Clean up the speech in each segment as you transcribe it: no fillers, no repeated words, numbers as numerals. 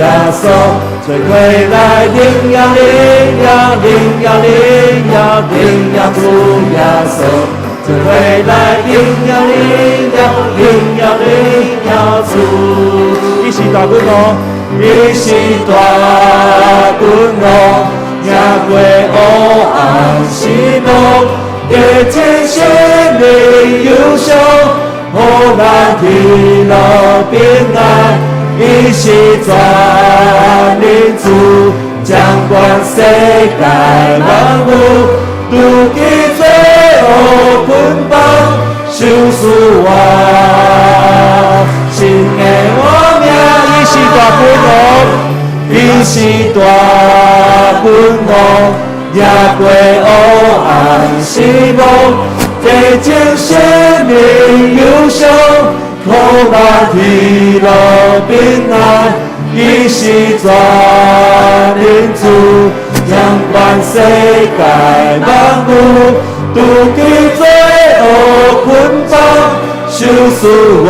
耶穌，做伙來榮耀榮耀榮耀榮耀榮耀主耶穌，做伙來榮耀榮耀榮耀榮耀主。伊是大君王，伊是大君王，贏過黑暗死亡，地天生命憂傷，予咱喜樂平安。伊是全能主，掌管世界萬物，除去罪惡捆綁，賞賜我新的活命。伊是大君王，伊是大君王，贏過黑暗死亡，地前生命憂傷，予咱喜樂平安。伊是全能主，掌管世界萬物，除去罪惡捆綁，賞賜我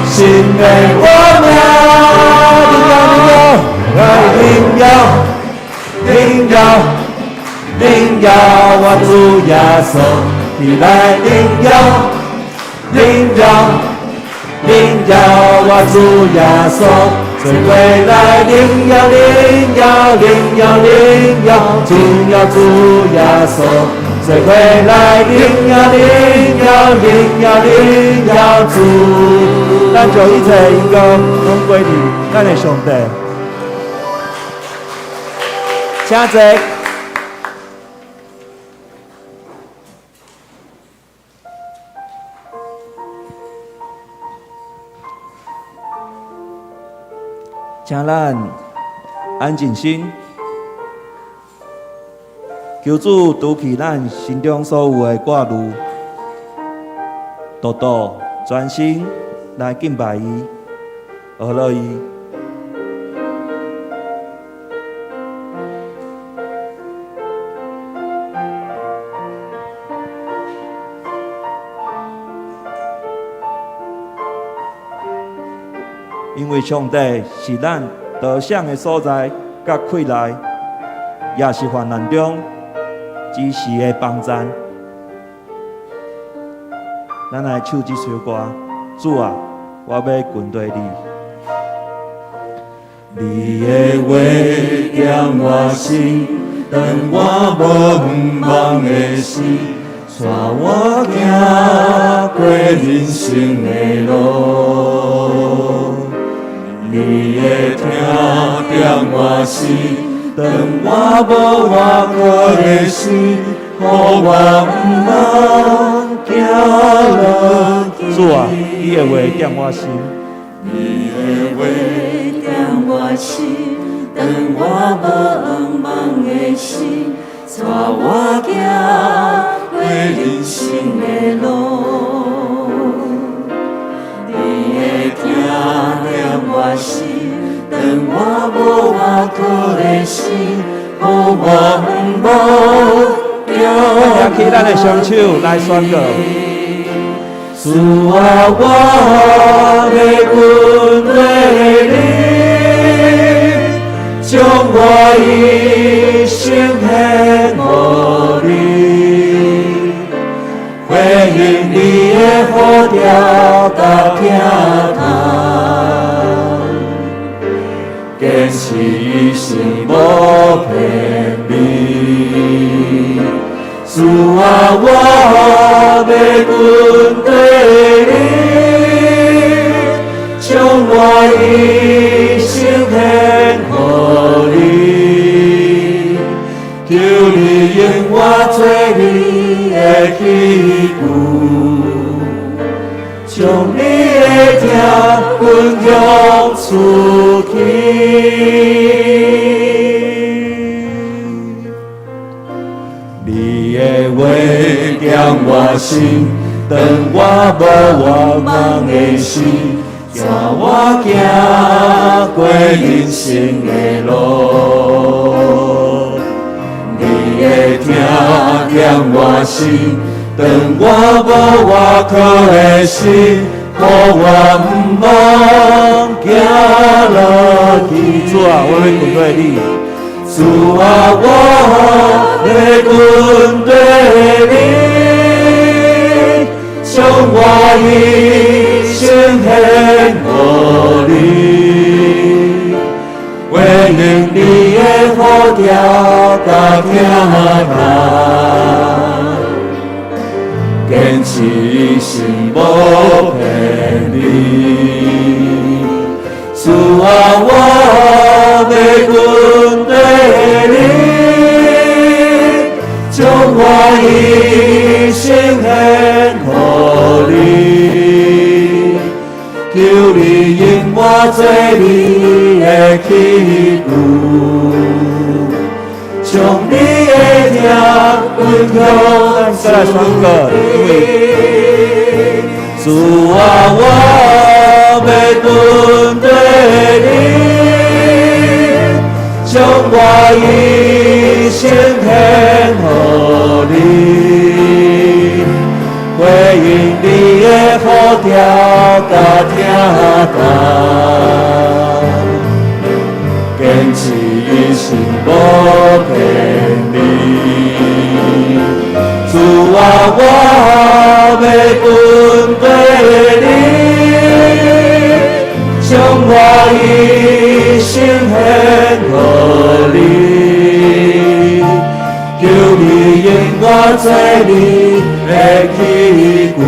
新的活命。榮耀，榮耀，榮耀，榮耀我主耶穌，起來榮耀，榮耀，榮耀我主耶穌，做伙來榮耀，榮耀，榮耀，榮耀，榮耀主耶穌，做伙來榮耀，榮耀，榮耀，榮耀主。咱將一切榮光攏歸予咱的上帝。請坐。請咱安靜心，求主除去咱心中所有的掛慮，獨獨專心來敬拜伊，學樂伊。因為上帝是咱得勝的所在，佮氣力，也是患難中及時的幫贊。咱來唱這首歌，主啊，我欲跟隨你。你的話點我心，當我無望的時，帶我行過人生的路。你的疼點我心，當我無依靠的時，予我毋茫行落去。主啊，你的話點我心。你的話點我心，當我無望的時，帶我行過人生的路。你的疼點我心，當我無依靠的時，予我毋茫行举起咱的雙手來宣告。主啊，我欲跟隨你，將我一生獻予你，回應你的呼召佮疼痛，堅持一生無偏離。主啊，我欲跟隨你，將我一生獻予你，求你用我做你的器具，將你的疼分享出去。你的話點我心，當我無望的時，帶我行過人生的路。你的疼點我心，當我無依靠的時，予予我毋茫行落去。主啊，我欲跟綴你。主啊，我欲跟綴你，將我一生獻予你，回應你的呼召佮疼痛，堅持一心無偏離。主啊，我欲跟綴你，將我一生獻予你，求你用我做你的器具，將你的疼分享再來宣告，因為主啊，我欲跟綴你，將我一生獻予你，回應你的呼召佮疼痛，堅持一心無偏離。主啊，我欲跟綴你，將我一生獻予你，求你用我做你的器具，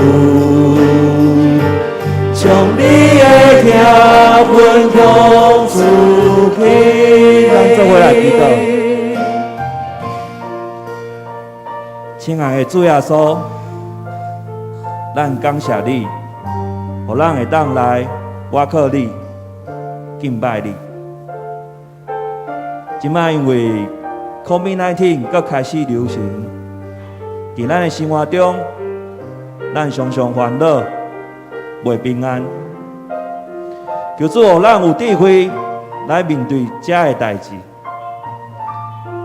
將你的疼分享出去。咱做伙來祈禱。親愛的主耶穌，咱感謝你，予咱會當來倚靠你，敬拜你。這擺因為 COVID-19 閣開始流行，佇咱的生活中，咱常常煩惱、袂平安。求主予咱有智慧來面對這个代誌，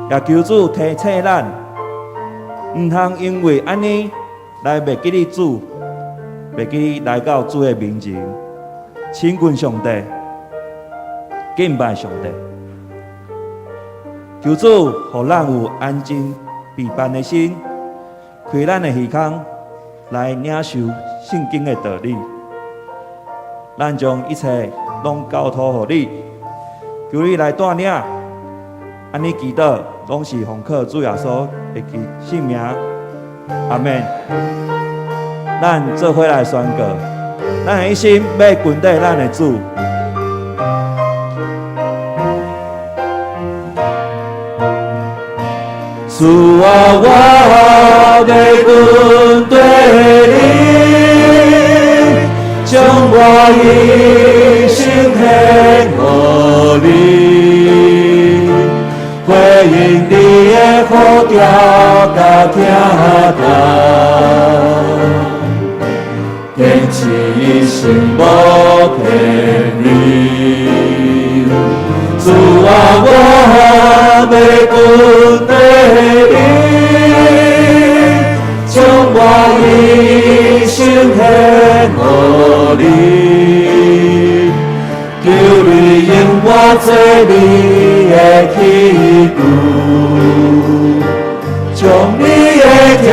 也求主提醒咱，毋通因為按呢來袂記得主，袂記得來到主的面前，親近上帝，敬拜上帝。求主予咱有安靜避難的心，開咱的耳孔來領受聖經的道理。咱將一切攏交託予你，求你來帶領。按呢祈禱，攏是奉靠主耶穌的聖名，阿們。咱做伙來宣告，咱的一心欲跟綴咱的主。主啊，我欲跟綴你，將我一生獻予你，回應你的呼召佮疼痛，堅持一心無偏離。主啊，我欲跟綴你，將我一生獻予你，求你用我做你的器具，將你的疼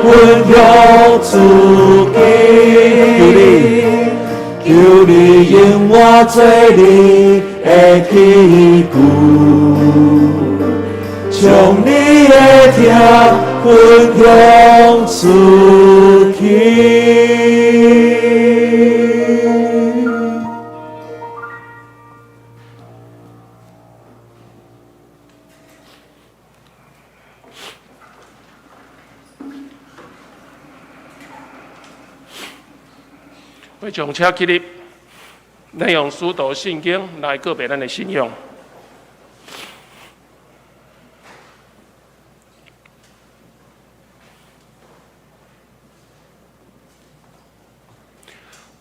分享出去。求你，求你用我做你的器具，將你的疼分享出去。我將車起立，咱用使徒信經來告白咱的信仰。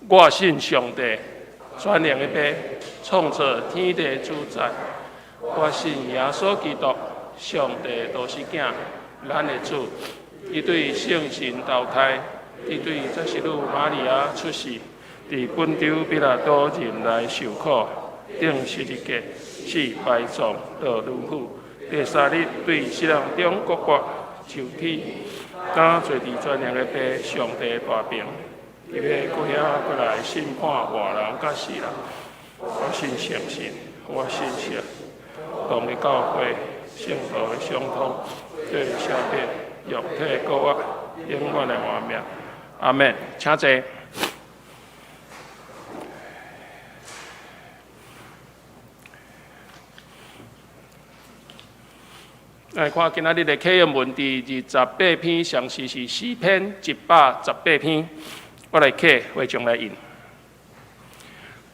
我信上帝，全能的父，創造天地主宰。我信耶穌基督，上帝獨生囝，咱的主。伊對聖神投胎，伊對十四女瑪利亞出世，佇本丟彼拉多忍耐受苦，釘十字架，死埋葬，落輪府。第三日對死人中復活，升天，敢坐佇全能的父上帝大爿。伊欲閣遐閣來審判活人佮死人。我信聖神，我信聖同的教會，聖徒的相通，罪的赦免，肉體復活，永遠的活命。阿們，請坐。來看今仔日的啟應文第28篇，詳細是詩篇118篇。我來啟會眾來印。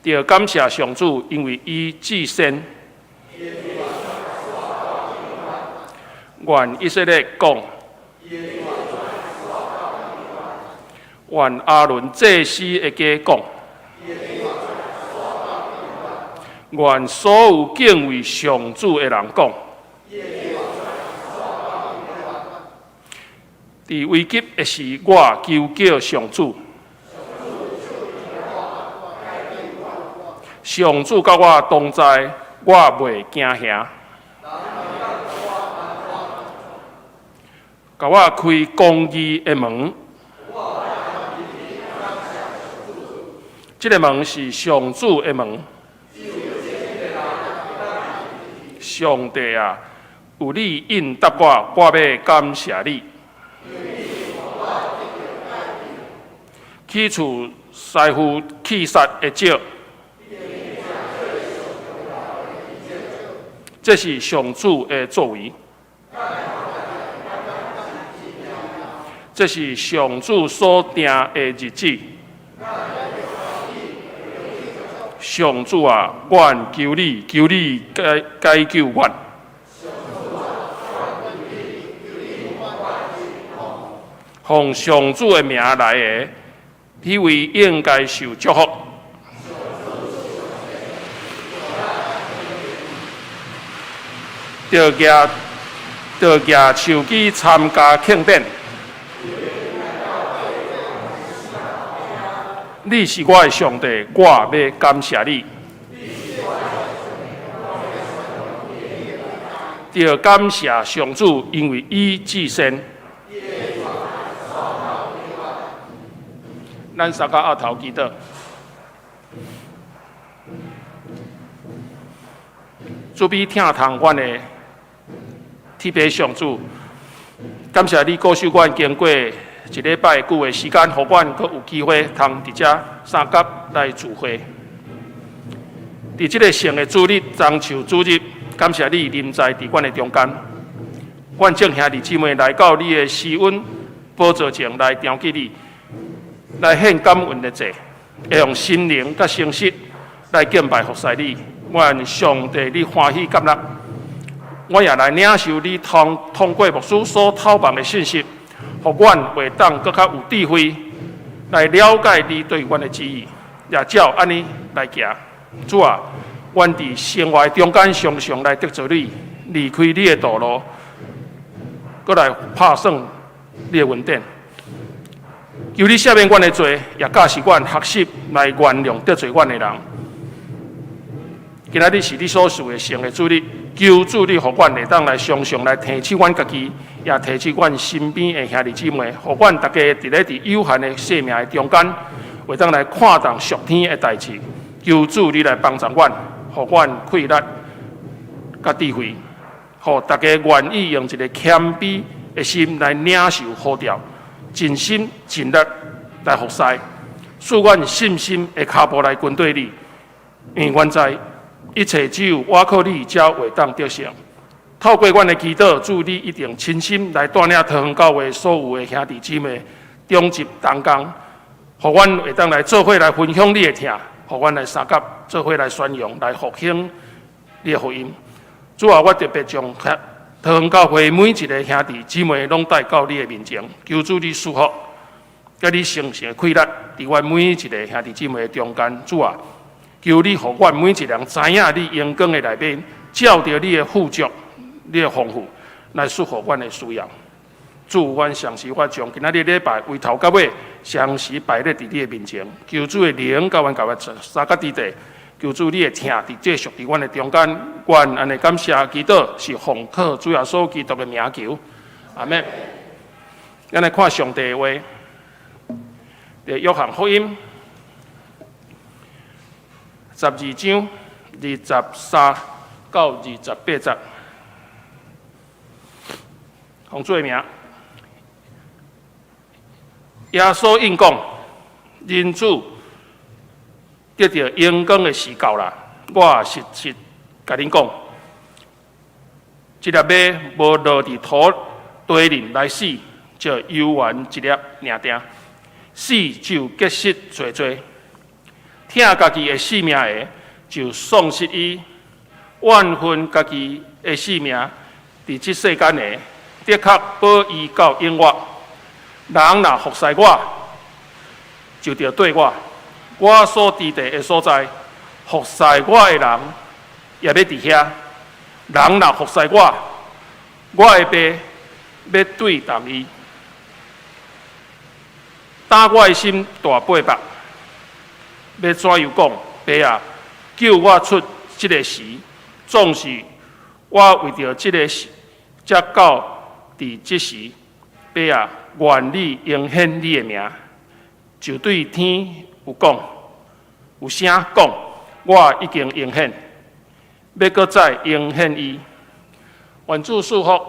著感謝上主，因為伊至善。願以色列講，願亞倫祭司的家講，願所有敬畏上主的人講。佇危急的時，我求叫上主。上主佮我同在，我袂驚嚇。共我開公義的門，這个門是上主的門。上帝啊，有你應答我，我欲感謝你。起初師傅棄殺會少。這是上主的作為，這是上主所定的日子。上主啊，阮求你，求你解解救阮。奉上主的名來的，彼位應該受祝福。著舉著舉手機參加慶典。你是我的上帝，我欲感謝你。著感謝上主，因為伊至善。咱三個僫頭祈禱。主悲疼痛阮的天父上主，感謝你顧守阮經過一禮拜久的時間，予阮閣有機會通佇遮相佮來聚會。佇這个聖的主日，棕樹主日，感謝你臨在佇阮的中間。阮眾兄弟姊妹來到你的施恩寶座前來朝見你，來獻感恩的祭，會用心靈佮誠實來敬拜服侍你。願上帝你歡喜接納，阮也來領受你通過牧師所透放的信息，予阮會當閣較有智慧來了解你對阮的旨意，也照按呢來行。主啊，阮佇生活中間常常來得罪你，離開你的道路，閣來拍算你的恩典。求你赦免阮的罪，也教示阮學習來原諒得罪阮的人。今仔日是你所賜的聖的主日，求主你予阮會當來常常來提醒阮家己，也提醒阮身邊的兄弟姊妹，予阮逐家佇咧佇有限的生命的中間，會當來看重屬天的代誌。求主你來幫助阮，予阮氣力佮智慧，予逐家願意用一个謙卑的心來領受呼召，盡心盡力來服侍，賜阮信心的跤步來跟綴你，因為阮知一切只有倚靠你，才會當得勝。透過阮的祈禱，主你一定親身來帶領桃園教會所有的兄弟姊妹，中集同工，予阮會當來做伙來分享你的疼，予阮來相佮做伙來宣揚、來復興你的福音。主啊，我特別將桃園教會每一个兄弟姊妹攏帶到你的面前，求主你賜福，佮你聖神的氣力，佇阮每一个兄弟姊妹的中間。主啊，求你予阮每一个人知影你榮光的內面，照著你的富足、你的豐富，來賜予阮的需要。主，阮相信我將今仔日禮拜為頭到尾常時擺咧佇你的面前。求主的靈佮阮共阮相佮佇地，求主你的疼佇繼續佇阮的中間。阮按呢感謝祈禱，是奉靠主耶穌基督的名求，阿們。咱來看上帝的話，佇約翰福音12章23到28節，奉主的名，耶穌應講：人子得著榮光的時到啦！我實實共恁講，一粒麥無落佇土地裡來死，就猶原一粒爾定，死就結實濟濟。疼家己的性命的，就喪失伊；怨恨家己的性命，佇這世間的，的確保伊到永活。人若服侍我，就著綴我；我所佇地的所在，服侍我的人也欲佇遐。人若服侍我，我的爸欲對待伊。今我的心大掰縛，欲怎樣講？爸啊，救我出這个時。總是我為著這个事，才到佇這時。爸啊，願你榮顯你的名。就對天有講，有聲講，我已經榮顯，欲閣再榮顯伊。願主賜福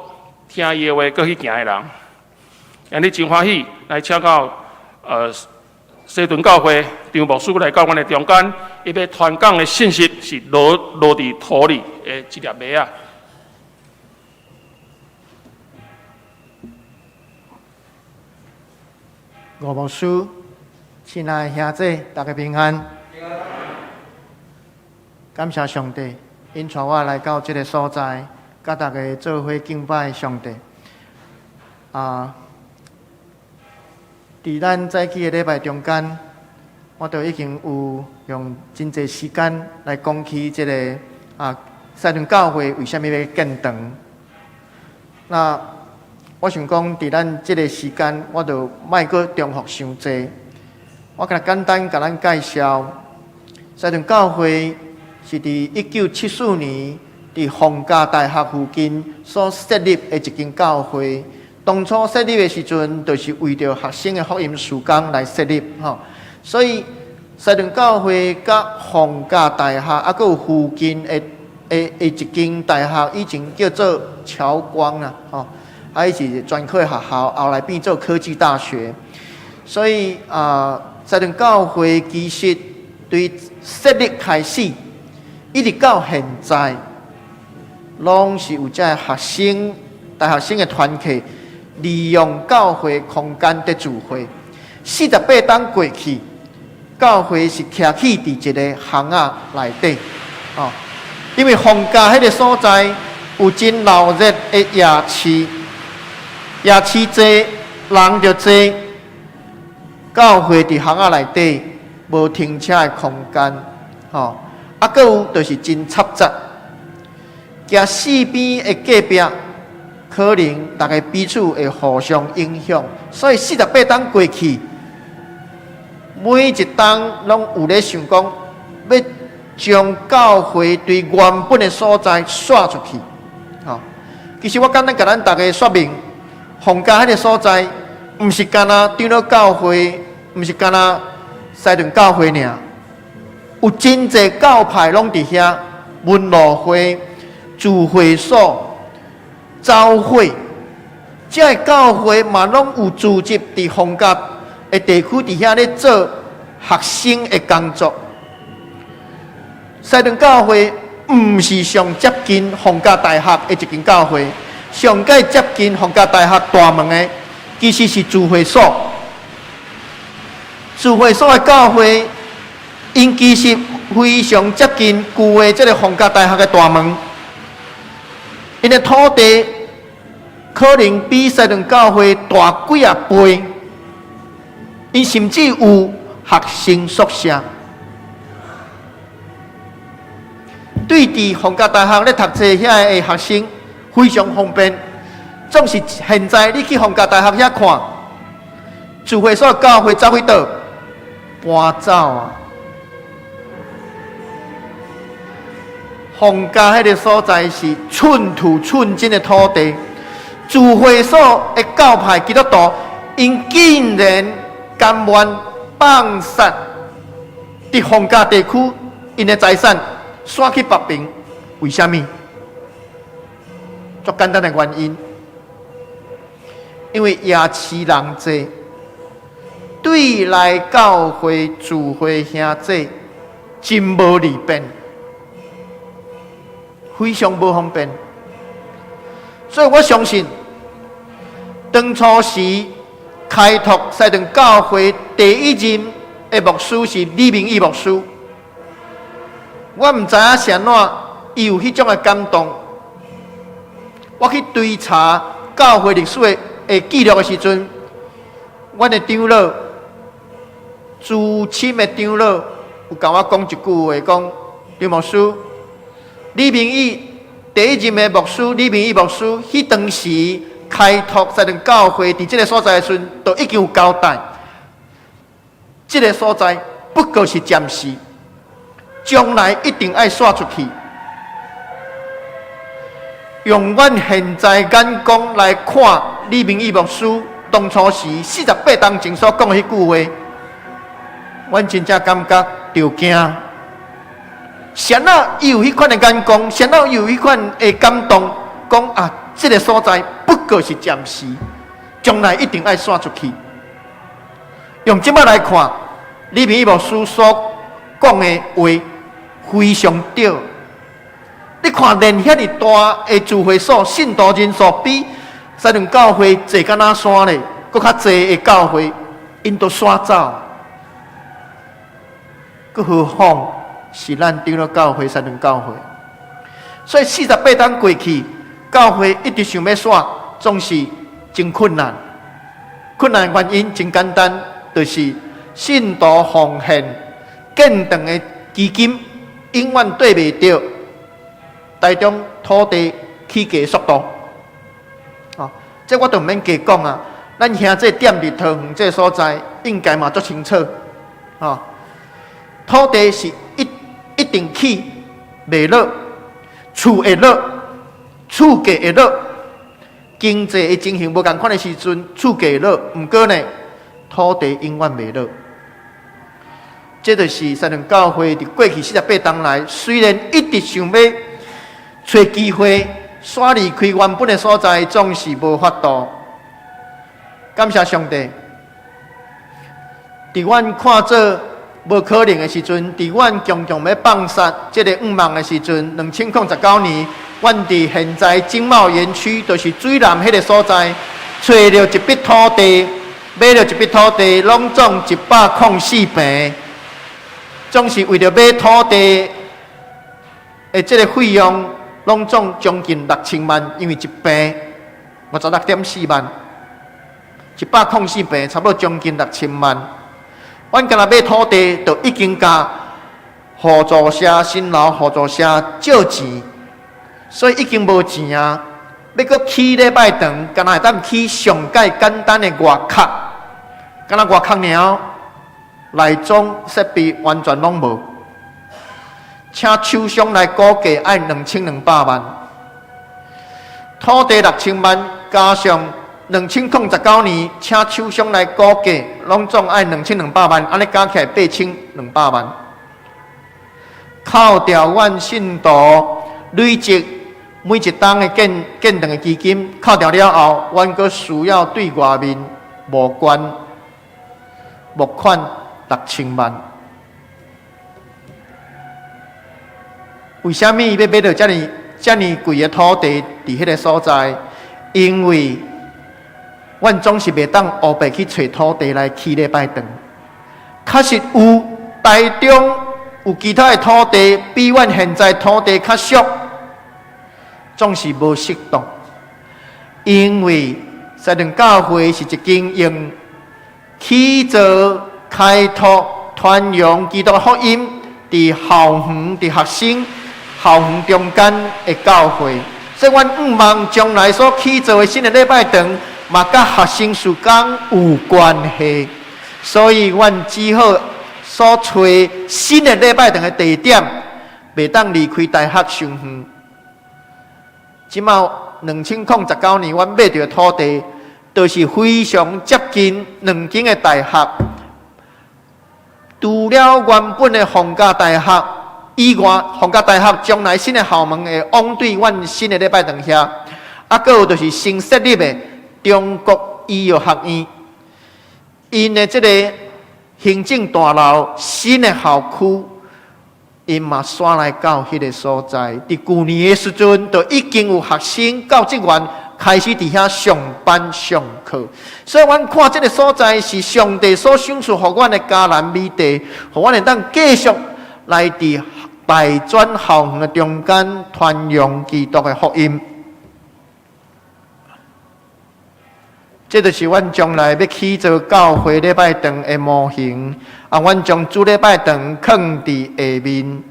聽伊的話，閣去行的人。今日真歡喜來請到西屯教會張牧師來到阮的中間，伊欲傳講的信息是落落佇土裡的一粒麥仔。吳牧師，親愛的兄弟，大家平安。感謝上帝，𪜶帶我來到這个所在，佮大家做伙敬拜上帝。啊，佇咱早起的禮拜中間，我都已經有用真濟時間來講起這个西屯教會為啥物欲建堂。那我想講，佇咱這个時間，我就莫閣重複傷濟。我敢若簡單共咱介紹，西屯教會是佇1974年佇逢甲大學附近所設立的一間教會。當初設立的時陣，就是為著學生的福音事工來設立，吼。所以西屯教會佮逢甲大學，啊，閣有附近的一間大學，以前叫做僑光啦，吼，啊，伊是專科學校，後來變做科技大學。所以啊，西屯教會其實對設立開始，一直到現在，攏是有這學生、大學生的團契，利用教會空間佇聚會。48冬過去，教會是徛起佇一个巷仔內底，哦，因為逢甲彼个所在有真鬧熱的夜市，夜市濟，人就濟，教會佇巷仔內底無停車的空間，吼，啊，閣有就是真狹窄，驚四邊的隔壁可能逐家彼此會互相影響，所以48冬過去，每一冬攏有咧想講，欲將教會對原本的所在徙出去。吼，其實我簡單共咱逐家說明，逢甲彼个所在，毋是干焦長老教會，毋是干焦西屯教會爾，有真濟教派攏佇遐，門路會、聚會所、召會，這个教會嘛攏有組織佇逢甲的地區佇遐咧做學生的工作。西屯教會毋是上接近逢甲大學的一間教會，上蓋接近逢甲大學大門的，其實是聚會所。聚會所的教會，𪜶其實非常接近舊的這个逢甲大學的大門。𪜶的土地可能比西屯教會大幾仔倍，𪜶甚至有學生宿舍。對佇逢甲大學咧讀冊遐的學生非常方便。總是現在你去逢甲大學遐看，聚會所教會走去佗搬走啊！洪家彼个所在是寸土寸金的土地，聚會所的教派基督徒，𪜶竟然甘願放殺佇洪家地區𪜶的財產，徙去別爿，為啥物？足簡單的原因，因為夜市人濟，對來教會聚會兄弟真無利便，非常無方便。所以我相信，當初時開拓西頓教會第一任的牧師是李明義牧師。我毋知影是按怎，伊有彼種的感動。我去追查教會歷史的記錄的時陣，阮的長老，資深的長老有共我講一句話，講劉牧師，李明義第一任的牧師，李明義牧師，彼當時開拓西頓教會佇這个所在的時陣，就已經有交代，這个所在不過是暫時，將來一定愛徙出去。用阮現在眼光來看，李明義牧師當初時48冬前所講的彼句話，阮真正感覺著驚。是按怎伊有彼款的眼光，是按怎伊有彼款的感動，講啊，這个所在不過是暫時，將來一定愛徙出去。用這擺來看，李明義牧師所講的話非常對。你看，連遐爾大的聚會所，信徒人數比西頓教會濟敢若山咧，閣較濟的教會，𪜶都徙走。閣何況是咱長老教會、西頓教會。所以48冬過去，教會一直想欲徙，總是真困難。困難原因真簡單，就是信徒奉獻建堂的基金永遠綴袂著台中土地起價速度。哦，這我都毋免加講啊。咱兄弟踮佇桃園這个所在，應該嘛足清楚。哦，土地是一定起袂落，厝會落，厝價會落，經濟的情形無仝款的時陣，厝價會落。毋過呢，土地永遠袂落。這就是西頓教會佇過去48冬來，雖然一直想欲揣機會，徙離開原本的所在，總是無法度。感謝上帝，佇阮看做無可能的時陣，佇阮強強欲放殺這个願望的時陣，2019年，阮佇現在經貿園區，就是水南彼个所在，揣著一筆土地，買著一筆土地，攏總104坪，總是為著買土地的這个費用，攏總將近6000萬，因為一坪56.4萬，104坪差不多將近六千萬。阮干焦買土地，就已經共互助社、新老互助社借錢，所以已經無錢啊。欲閣起禮拜堂，干焦會當起上蓋簡單的外殼，干焦外殼爾，內裝設備完全攏無。請廠商來估價愛2200萬，土地六千萬，加上2019年請廠商來估價，攏總愛2200萬，按呢加起來8200萬。扣掉阮信徒累積每一冬的建堂的基金，扣掉了後，阮閣需要對外面募捐募款六千萬。為啥物欲買著遮爾遮爾貴的土地佇彼个所在？因為阮總是袂當烏白去揣土地來起禮拜堂。確實有台中有其他的土地比阮現在土地較俗，總是無適當。因為西頓教會是一間用起造、開拓、傳揚基督福音佇校園、佇學生、校園中間的教會，所以阮向望將來所起造的新的禮拜堂，嘛佮學生事工有關係，所以阮只好所揣新的禮拜堂的地點，袂當離開大學傷遠。這馬2019年，阮買著土地，就是非常接近兩間的大學。除了原本的逢甲大學以外，逢甲大學將來新的校門會往對阮新的禮拜堂遐，啊，閣有就是新設立的中國醫藥學院，𪜶的這个行政大樓新的校區，𪜶嘛徙來到彼个所在。佇舊年的時陣，就已經有學生教職員開始佇遐上班上課。所以，阮看這个所在是上帝所賞賜予阮的迦南美地，予阮會當繼續來佇大專校園的中間傳揚基督的福音。這就是阮將來欲起做教會禮拜堂的模型。啊，阮將主禮拜堂囥佇下面，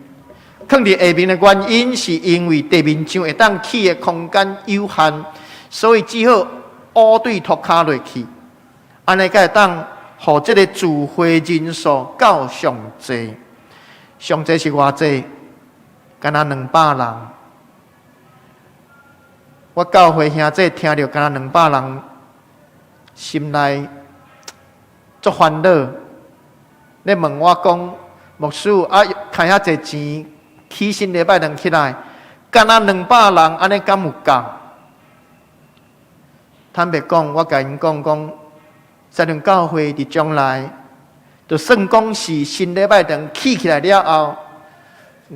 囥佇下面的原因是因為地面上會當起的空間有限，所以只好烏對塗跤落去，按呢才會當予這个聚會人數夠上濟。上濟是偌濟？敢若200人。我教會兄弟聽著敢若兩百人，心內足煩惱。咧問我講，牧師啊，開遐濟錢起新禮拜堂起來，敢若兩百人，按呢敢有夠？坦白講，我共𪜶講講，西屯教會佇將來，就算講是新禮拜堂起起來了後，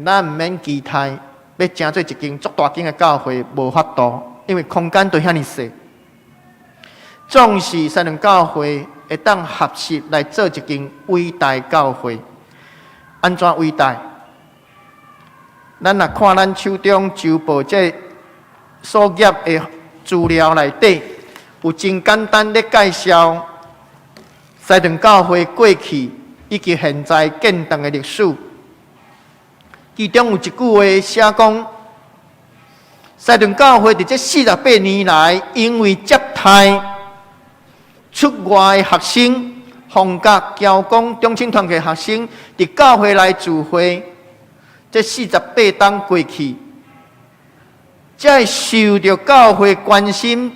咱毋免期待欲成做一間足大間的教會，無法度，因為空間就遐爾細。總是西屯教會會當合適來做一間偉大教會，按怎偉大？咱若看咱手中周報這所頁的資料內底，有真簡單咧介紹西屯教會過去以及現在建堂的歷史。其中有一句話寫講，西屯教會佇這48年來，因為接待出外的學生、逢甲、僑工、中青團契學生佇教會內聚會，這48冬過去，這受著教會關心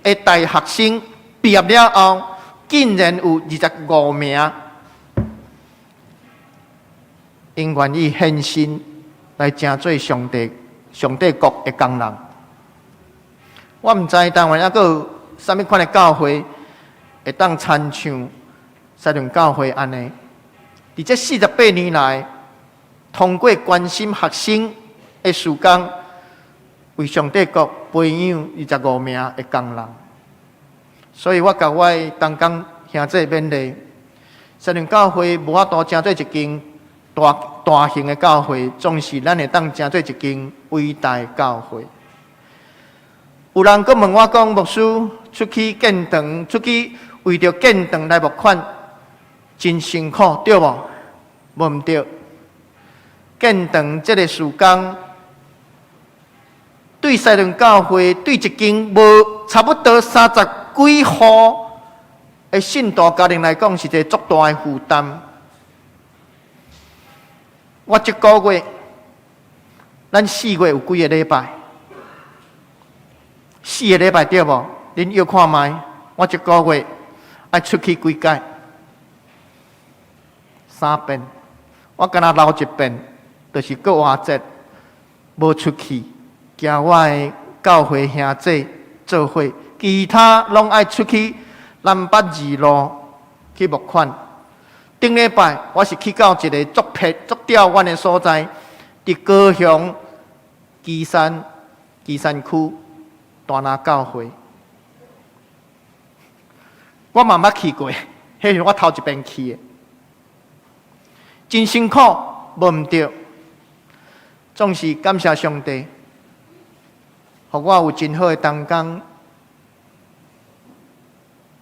的大學生畢業了後，竟然有25名，𪜶願意獻身來成做上帝國的工人。我毋知台灣猶閣有啥物款的教會會當親像西屯教會按呢？佇這48年來，通過關心學生的事工，為上帝國培養25名的工人。所以我共我的同工兄弟勉勵，西屯教會無法度成做一間大大型的教會，總是咱會當成做一間偉大的教會。有人閣問我講，牧師出去建堂，出去為著建堂來募款，真辛苦，對無？無毋對。建堂這个事工，對西屯教會，對一間無差不多三十幾戶的信徒家庭來講，是一个足大的負擔。我這個月，咱四月有幾个禮拜？四个禮拜對無？恁約看覓？我這個月愛出去幾擺？三遍。我敢若留一遍，就是復活節無出去，驚我的教會兄弟做伙，其他攏愛出去南北二路去募款。頂禮拜我是去到一个足僻足吊遠的所在，佇高雄旗山區大拿教會，我嘛毋捌去過，彼是我頭一遍去的，真辛苦，無毋對，總是感謝上帝，予我有真好的同工。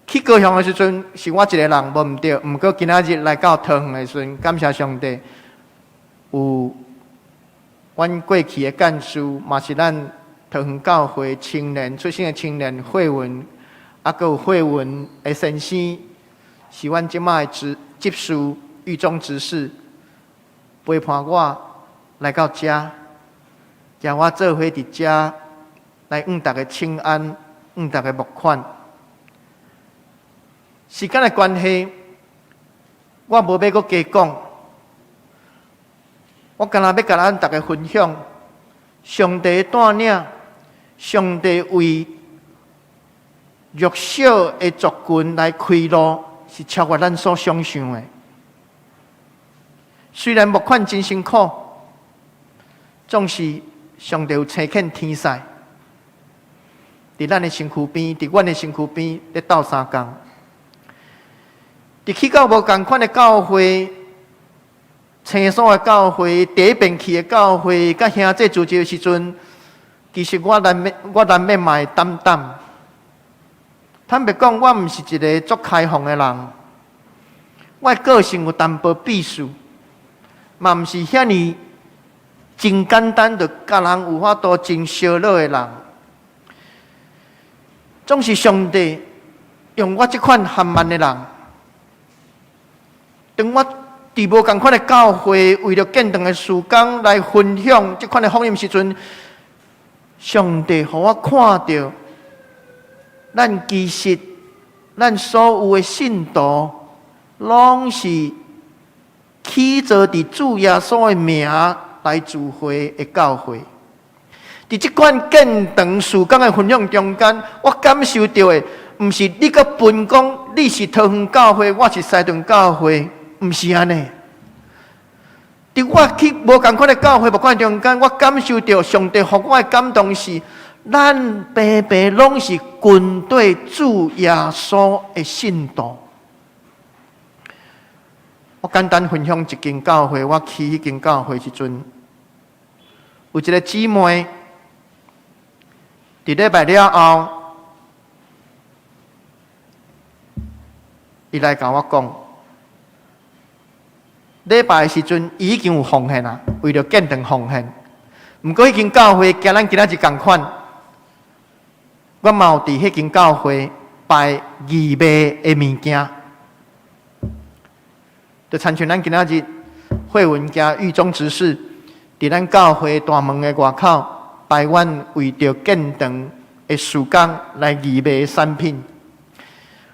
去高雄的時陣，是我一個人，無毋對。毋過今仔日來到桃園的時陣，感謝上帝，有阮過去的幹事，嘛是咱桃園教會青年出身的青年慧文，啊，閣有慧文的先生，是阮這擺的執執事、獄中執事，陪伴我來到遮，共我做伙佇遮來向大家請安，向大家募款。時間的關係，我無欲閣加講，我干焦欲共咱逐家分享上帝帶領，上帝為弱小的族群來開路，是超越咱所想象的。雖然募款真辛苦，總是上帝有差遣天使，佇咱的身軀邊，佇阮的身軀邊咧鬥相共。佇去到無仝款的教會、青山的教會、第一遍去的教會，佮兄弟聚集的時陣，其實我難免嘛會膽膽。坦白講，我毋是一个足開放的人，我的個性有淡薄鄙視，嘛毋是遐爾真簡單就佮人有法度真相好的人。總是上帝用我這款含慢的人，當我佇無仝款的教會，為著建堂的事工來分享這款的福音時陣，上帝予我看著，咱其實咱所有的信徒，攏是起造佇主耶穌的名來聚會的教會。佇這款建堂事工的分享中間，我感受著的，毋是你閣分講你是桃園教會，我是西屯教會，毋是按呢。佇我去無仝款的教會，募款中間，我感受著上帝予我的感動是，咱白白攏是跟綴主耶穌的信徒。我簡單分享一間教會，我去彼間教會時陣，有一个姊妹，佇禮拜了後，伊來共我講，禮拜的時陣，伊已經有奉獻啊，為著建堂奉獻。毋過彼間教會佮咱今仔日仝款，我嘛有佇彼間教會擺義賣的物件，就親像咱今仔日慧文加獄中執事，佇咱教會大門的外口擺阮為著建堂的事工來義賣的產品。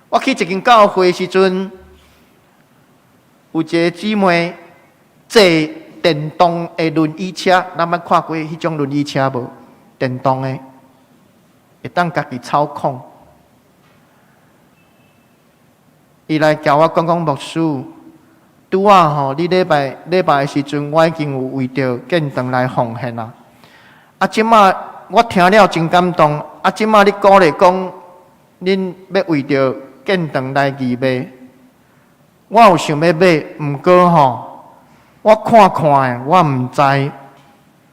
我去一間教會時陣，有一个姊妹坐電動的輪椅車，咱捌看過彼種輪椅車無？電動的，會當家己操控。伊來共我講講牧師，拄仔吼，你禮拜禮拜的時陣，我已經有為著建堂來奉獻啊。啊，這馬我聽了真感動。啊，這馬你鼓勵講，恁欲為著建堂來義賣，我有想欲買，毋過吼，我看看的，我毋知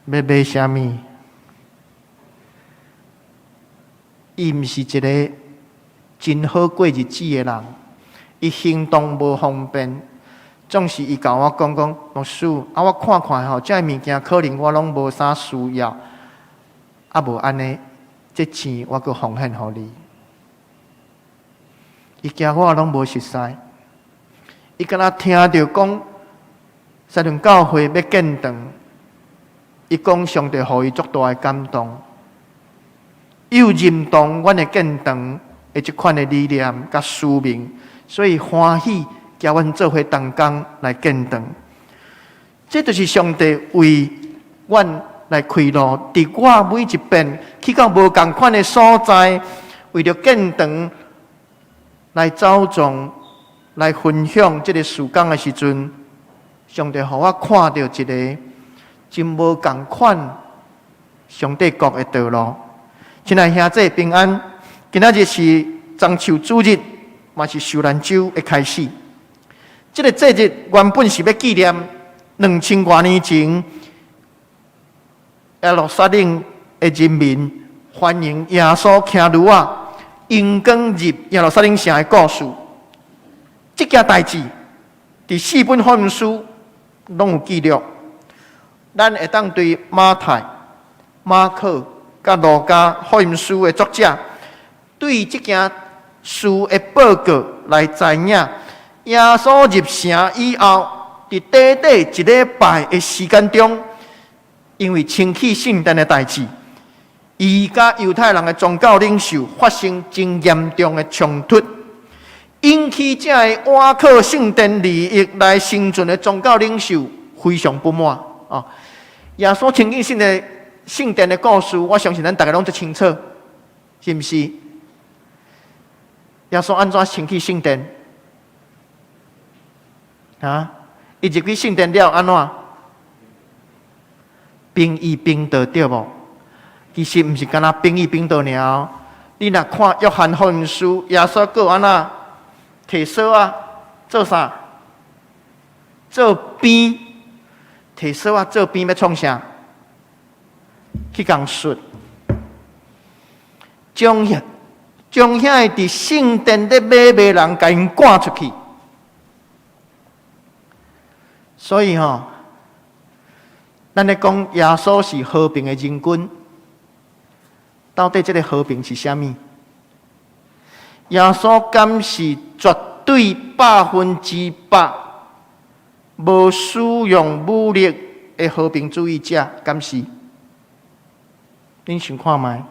欲買啥物。伊毋是一个真好過日子的人，伊行動無方便，總是伊共我講講，牧師，啊，我看看吼，這个物件可能我攏無啥需要，啊，無按呢，這錢我閣奉獻予你。伊驚我攏無熟似，伊敢若聽著講西屯教會欲建堂，伊講上帝予伊足大的感動，又認同阮的建堂的這款的理念佮使命，所以歡喜共阮做伙同工來建堂。這就是上帝為阮來開路，佇我每一遍去到無仝款的所在，為著建堂來走動、來分享這个事工的時陣，上帝予我看著一个真無仝款上帝國的道路。親愛兄弟平安，今仔日是棕樹主日，嘛是受難週的開始。這个節日原本是欲紀念兩千外年前耶路撒冷的人民歡迎耶穌騎驢仔榮光入耶路撒冷城的故事。這件代誌佇四本福音書攏有記錄。咱會當對馬太、馬可佮路加福音書的作者，對這件事的報告來知影。耶穌入城以後，佇短短一禮拜的時間中，因為清去聖殿的代誌，伊佮猶太人的宗教領袖發生真嚴重的衝突，引起這个倚靠聖殿利益來生存的宗教領袖非常不滿。哦，耶穌清去聖殿聖殿的故事，我相信咱逐家攏足清楚，是毋是？耶穌按怎清去聖殿？啊？伊入去聖殿了，按怎？兵義兵道對無？其實毋是干焦兵義兵道爾。你若看約翰福音書，耶穌閣按怎提索仔做啥？做鞭，提索仔做鞭欲創啥？去共術，將遐將遐个佇聖殿咧買賣人，共𪜶趕出去。所以吼，咱咧講耶穌是和平的人君，到底這个和平是啥物？耶穌敢是絕對100%無使用武力的和平主義者？敢是？恁想看覓？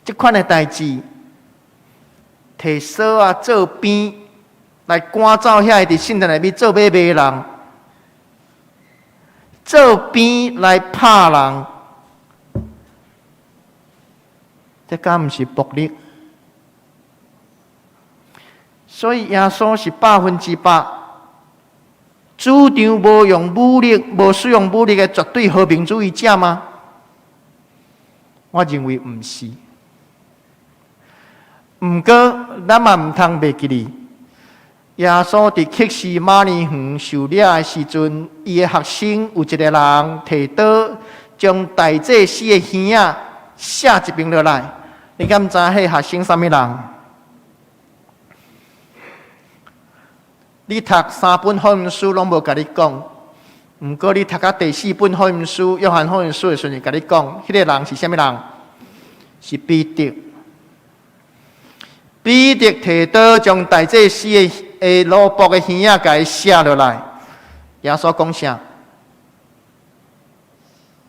這款的代誌，提索仔做鞭來趕走遐个佇聖殿內面做買賣人，做鞭來拍人，這敢毋是暴力？所以耶穌是100%主張無用武力、無使用武力的絕對和平主義者嗎？我認為毋是。毋過，咱嘛毋通袂記得，耶穌佇客西馬尼園受掠的時陣，伊的學生有一个人提刀將大祭司的耳仔卸一邊落來。你敢知彼學生啥物人？你讀三本福音書攏無共你講，毋過你讀到第四本福音書約翰福音書的時陣，共你講，彼个人是啥物人？是彼得。彼得提刀將大祭司的的奴僕的耳仔共伊卸落來。耶穌講啥？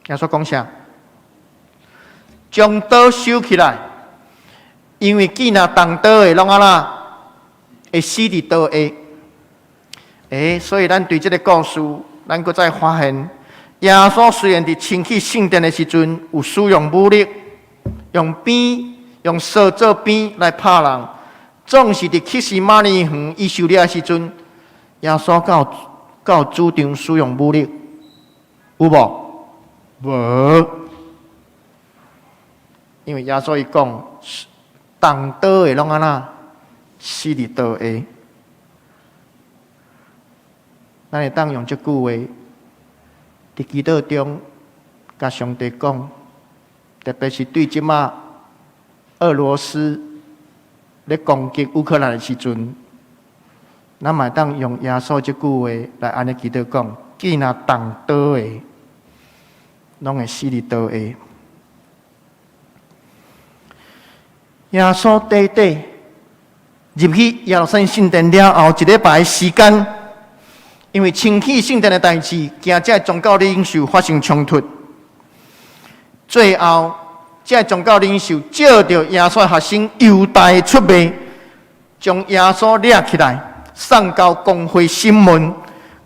耶穌講啥？將刀收起來，因為既若動刀的，攏按怎會死佇刀下。欸，所以咱對這个故事，咱閣再發現，耶穌雖然佇清去聖殿的時陣有使用武力，用鞭、用索做鞭來拍人，總是佇客西馬尼園伊受掠的時陣，耶穌敢有敢有主張使用武力，有無？無，因為耶穌伊講，動刀的攏按怎死佇刀下。咱會當用這句話，佇祈禱中，共上帝講，特別是對這馬俄羅斯咧攻擊烏克蘭的時陣，咱嘛會當用耶穌這句話來按呢祈禱講：既若動刀的，攏會死佇刀下。耶穌短短入去耶路撒冷聖殿了後，一禮拜的時間，因為清去聖殿的代誌，驚這个宗教領袖發生衝突。最後，這个宗教領袖借著耶穌的學生猶大的出賣，將耶穌掠起來，送到公會審問，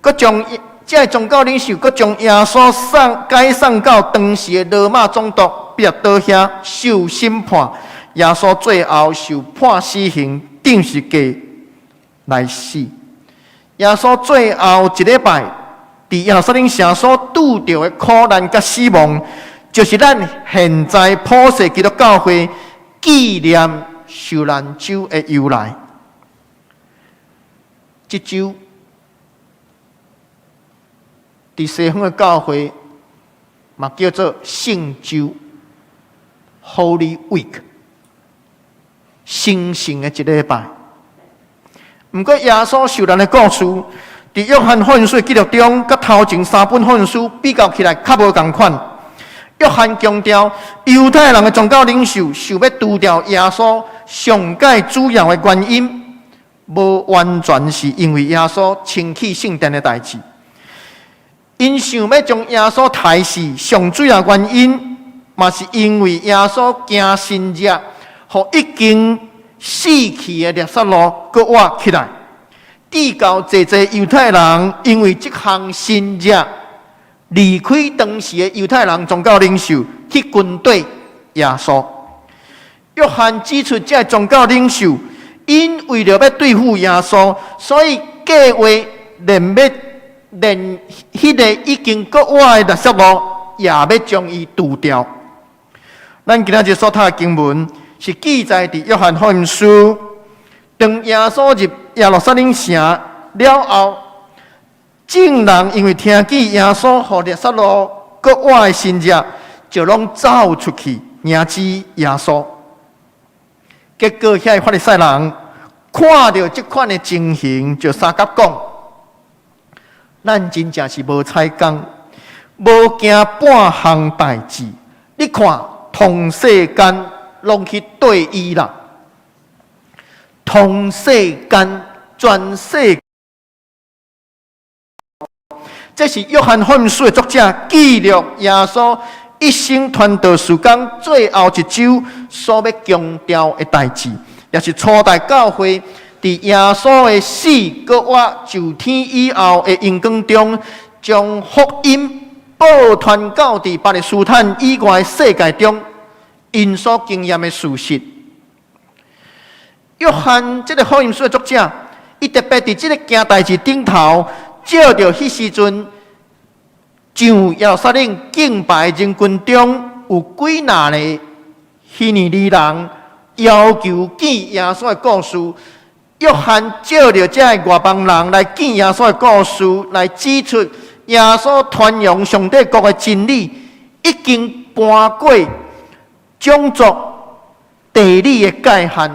閣將這个宗教領袖閣將耶穌送解送到當時的羅馬總督彼拉多遐受審判。耶穌最後受判死刑，釘十架來死。耶穌最後一禮拜佇耶路撒冷城所拄著的苦難佮死亡，就是咱現在普世基督教會紀念受難週的由來。這週佇西方的教會嘛叫做聖週（Holy Week），神聖的一禮拜。毋過耶穌受難的故事，佇約翰福音書的記錄中，佮頭前三本福音書比較起來，較無仝款。約翰強調，猶太人的宗教領袖想欲除掉耶穌，上蓋主要的原因，無完全是因為耶穌清去聖殿的代誌。𪜶想欲將耶穌刣死，上主要原因，嘛是因為耶穌行神蹟，予已經死去的拉撒路閣活起來。至到濟濟猶太人因為這項神蹟，離開當時的猶太人宗教領袖去跟綴耶穌。約翰指出，這个宗教領袖𪜶為著欲對付耶穌，所以計劃連彼个已經閣活的拉撒路，也欲將伊除掉。咱今仔日所讀的經文是記載佇約翰福音書，當耶穌入耶路撒冷城了後，眾人因為聽見耶穌予拉撒路閣活的神蹟，就攏走出去迎接耶穌。結果，遐个法利賽人看著這款的情形，就相佮講：咱真正是無彩工，無行半項代誌。你看，通世間攏去綴伊啦，通世間，全世。這是約翰福音書的作者記錄耶穌一生傳道事工最後一週所欲強調的代誌，也是初代教會佇耶穌的死、閣活、上天以後的榮光中，將福音報傳到佇巴勒斯坦以外世界中，𪜶所經驗的事實。約翰這个福音書的作者，伊特別佇這个件代誌頂頭，借著彼時陣上耶路撒冷敬拜人群中有幾若个希利尼人要求見耶穌的故事，約翰借著這个外邦人來見耶穌的故事，來指出耶穌傳揚上帝國的真理已經搬過種族地理的界限，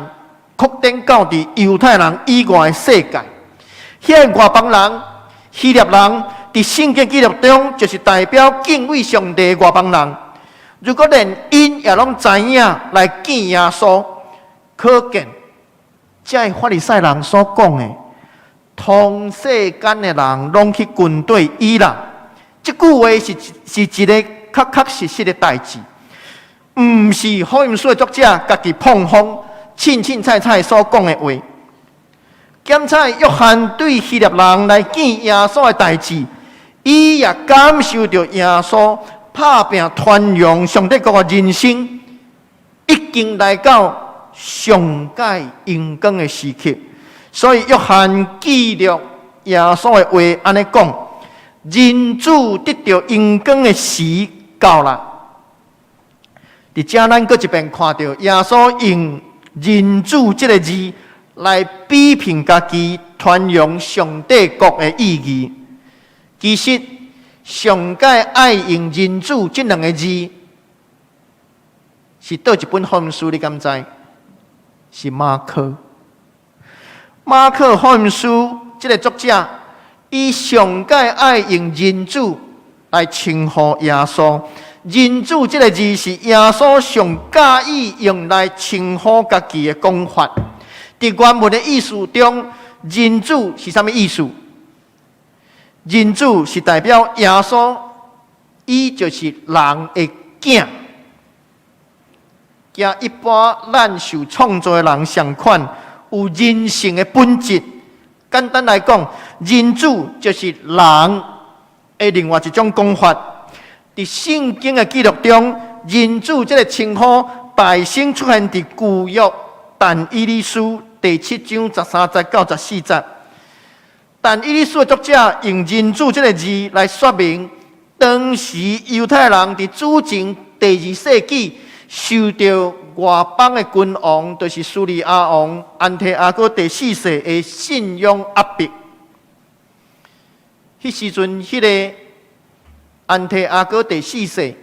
擴展到佇猶太人以外的世界。彼个外邦人，希臘人，佇聖經記錄中，就是代表敬畏上帝的外邦人。如果連𪜶也攏知影來見耶穌，可見這个法利賽人所講的，通世間的人攏去跟綴伊啦。這句話是一个確確實實的代誌，毋是福音書的作者家己膨風、凊凊彩彩所講的話。檢查約翰對希臘人來見耶穌的代誌，伊也感受著耶穌拍拚傳揚上帝國的人生，已經來到上蓋榮光的時刻。所以約翰記錄耶穌的話按呢講：人子得著榮光的時到啦。佇遮咱閣一遍看著耶穌用人子這个字來比拼家己傳揚上帝國的意義。其實，上蓋愛用人子這兩个字，是佗一本福音書？你敢知？是馬可。馬可福音書這个作者，伊上蓋愛用人子來稱呼耶穌。人子這个字是耶穌上佮意用來稱呼家己的講法。佇原文的意思中，人子是啥物意思？人子是代表耶穌，伊就是人的囝，佮一般咱受創造的人相款，有人性的本質。簡單來講，人子就是人的另外一種講法。佇聖經的記錄中，人子這个稱呼大先出現佇舊約但以理書第七章13節到14節。但以理書的作者用人子這个字來說明，當時猶太人佇主前第二世紀受著外邦的君王，就是敘利亞王安提阿哥第四世的信仰壓迫。彼時陣，彼个安提阿哥第四世，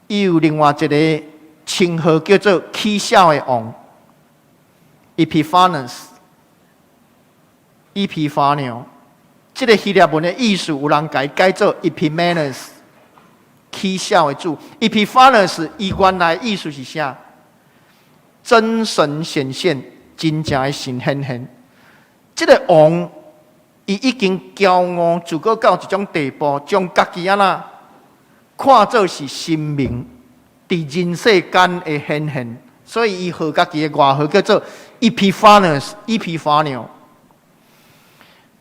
伊有另外一个稱號叫做起痟的王，Epiphanes，以披花鳥。這个希臘文的意思，有人共伊改做 Epimanes，取笑的主。Epiphanes 伊原來意思是啥？真神顯現，真正的神顯現。這个王伊已經驕傲自高到一種地步，將家己按怎看做是神明，佇人世間的顯現，所以伊號家己的外號叫做 Epiphanes，以披花鳥。